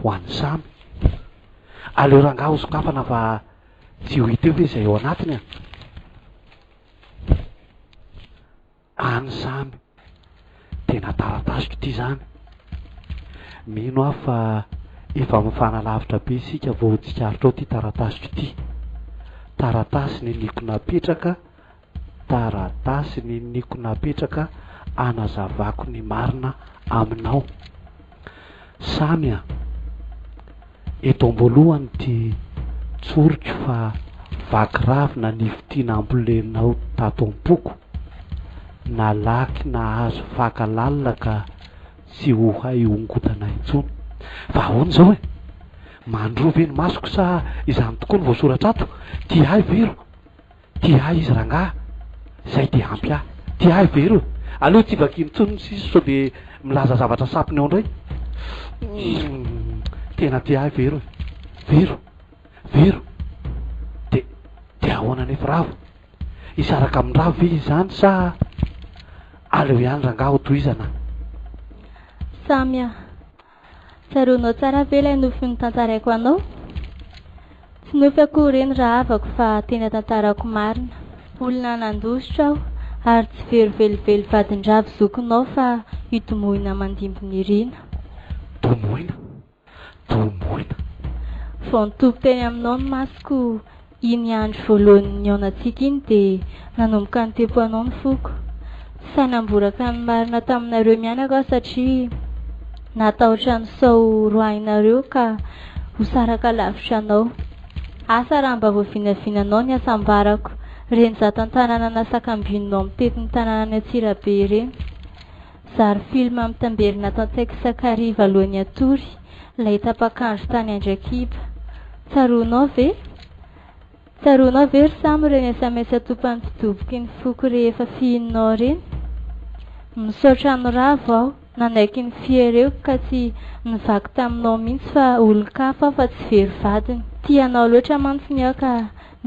Ho an'i Samy. Aleo rangahy ho sokafana fa tsy ho hita eo ve izay ao anatiny an! Any izany. Tena taratasiko ity izany. Mino aho fa efa mifanalavitra be isika vao ho tsikaritrao ity taratasiko ity. Taratasy niniako napetraka, taratasy niniako napetraka hanazavako ny marina aminao. Samy a! Eto am-boalohany dia tsoriko fa vaky ravina ny fitia nambolenao tato am-poko, nalaky nahazo faka lalina ka tsy ho hay hongotana intsony. Fa ahoana izao e? Mandroa ve ny masoko sa izany tokoa no voasoratra ato? Tia ahy ve ro? Tia ahy izy rangaha, zay dia ampy ahy. Tia ahy ve ireo? Aleo tsy vakiana intsony ny sisa sao dia milaza zavatra sampiny ao indray. Humm, tena tia ahy Vero e. Vero, Vero. Dia, dia ahoana anefa Ravo? Hisaraka amin-dRavo ve izy izany sa aleo ihany rangaha ho tohizana? Samy a. Tsaroanao tsara ve ilay nofy notantaraiko anao? Tsy nofy akory ireny rahavako fa tena tantarako marina. Olona nandositra aho ary tsy very velively vadin-dRavo zokinao fa i Domohina Mandimby Nirina. Domohina? Domohina? Vao nitopy teny aminao ny masoko Iny andro voalohany nihaonantsika iny dia nanomboka nitepo anao ny foko. Tsy sahy namboraka ny marina taminareo mianaka aho satria natahotra ny sao roahinareo ka ho saraka lavitra anao. Asa raha mba voavinavinanao ny hasambarako ireny zatan-tanàna nasakambinonao mitety ny tanànan'i Antsirabe ireny. Zary film mitamberina ato an-tsaiko isak'hariva alohan'ny hatory ilay tapak'andro tany Andraikiba. Tsaroanao ve? Tsaroanao ve ry Samy ireny sms atopan'ny fidoboky ny foko rehefa fihininao ireny? Misaotra an'i Ravo aho nanaiky ny fiereko ka tsy nivaky taminao mihitsy fa olon-kafa aho fa tsy very vadiny. Tia anao loatra mantsy ny aho ka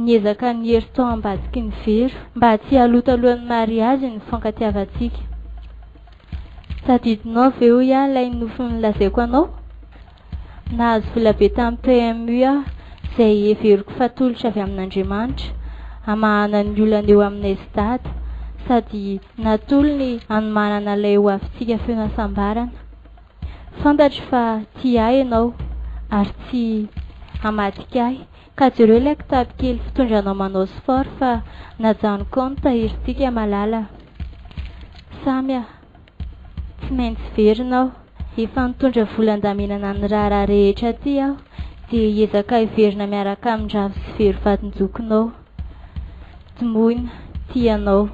Niezaka niery tao ambadiky ny vero mba tsy haloto alohan'ny mariazy ny fifankatiavantsika. Tadidinao ve hoy aho ilay nofy nolazaiko anao? Nahazo volabe tamin'ny PMU aho izay heveriko fa tolotra avy amin'Andriamanitra hamahana ny olana eo aminay sy Dada sady natolony hanomanana ilay hoavintsika feno hasambarana. Fantatro fa tia ahy ianao ary tsy hamadika ahy Ka jereo ilay kitapo kely fitondranao manao sport fa najanoko ao ny tahirintsika malala a! Samy a! Tsy maintsy verina aho. Efa nitondra vola andaminana ny raharaha rehetra aty aho dia hiezaka hiverina miaraka amin-dRavo sy Vero vadin-jokinao. Dimoina, tia anao.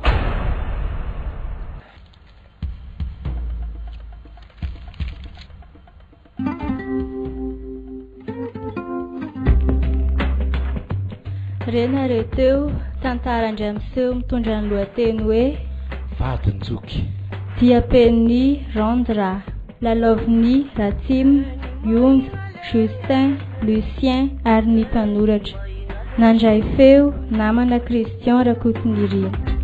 Renareo teo, tantara indray miseho mitondra ny lohateny hoe Vadin-joky. Diam-penin'i Randra, lalaovin'i Ratsima, Yonja, Justin, Lucien ary ny mpanoratra. Nandray feo, namana Christian Rakotonirina.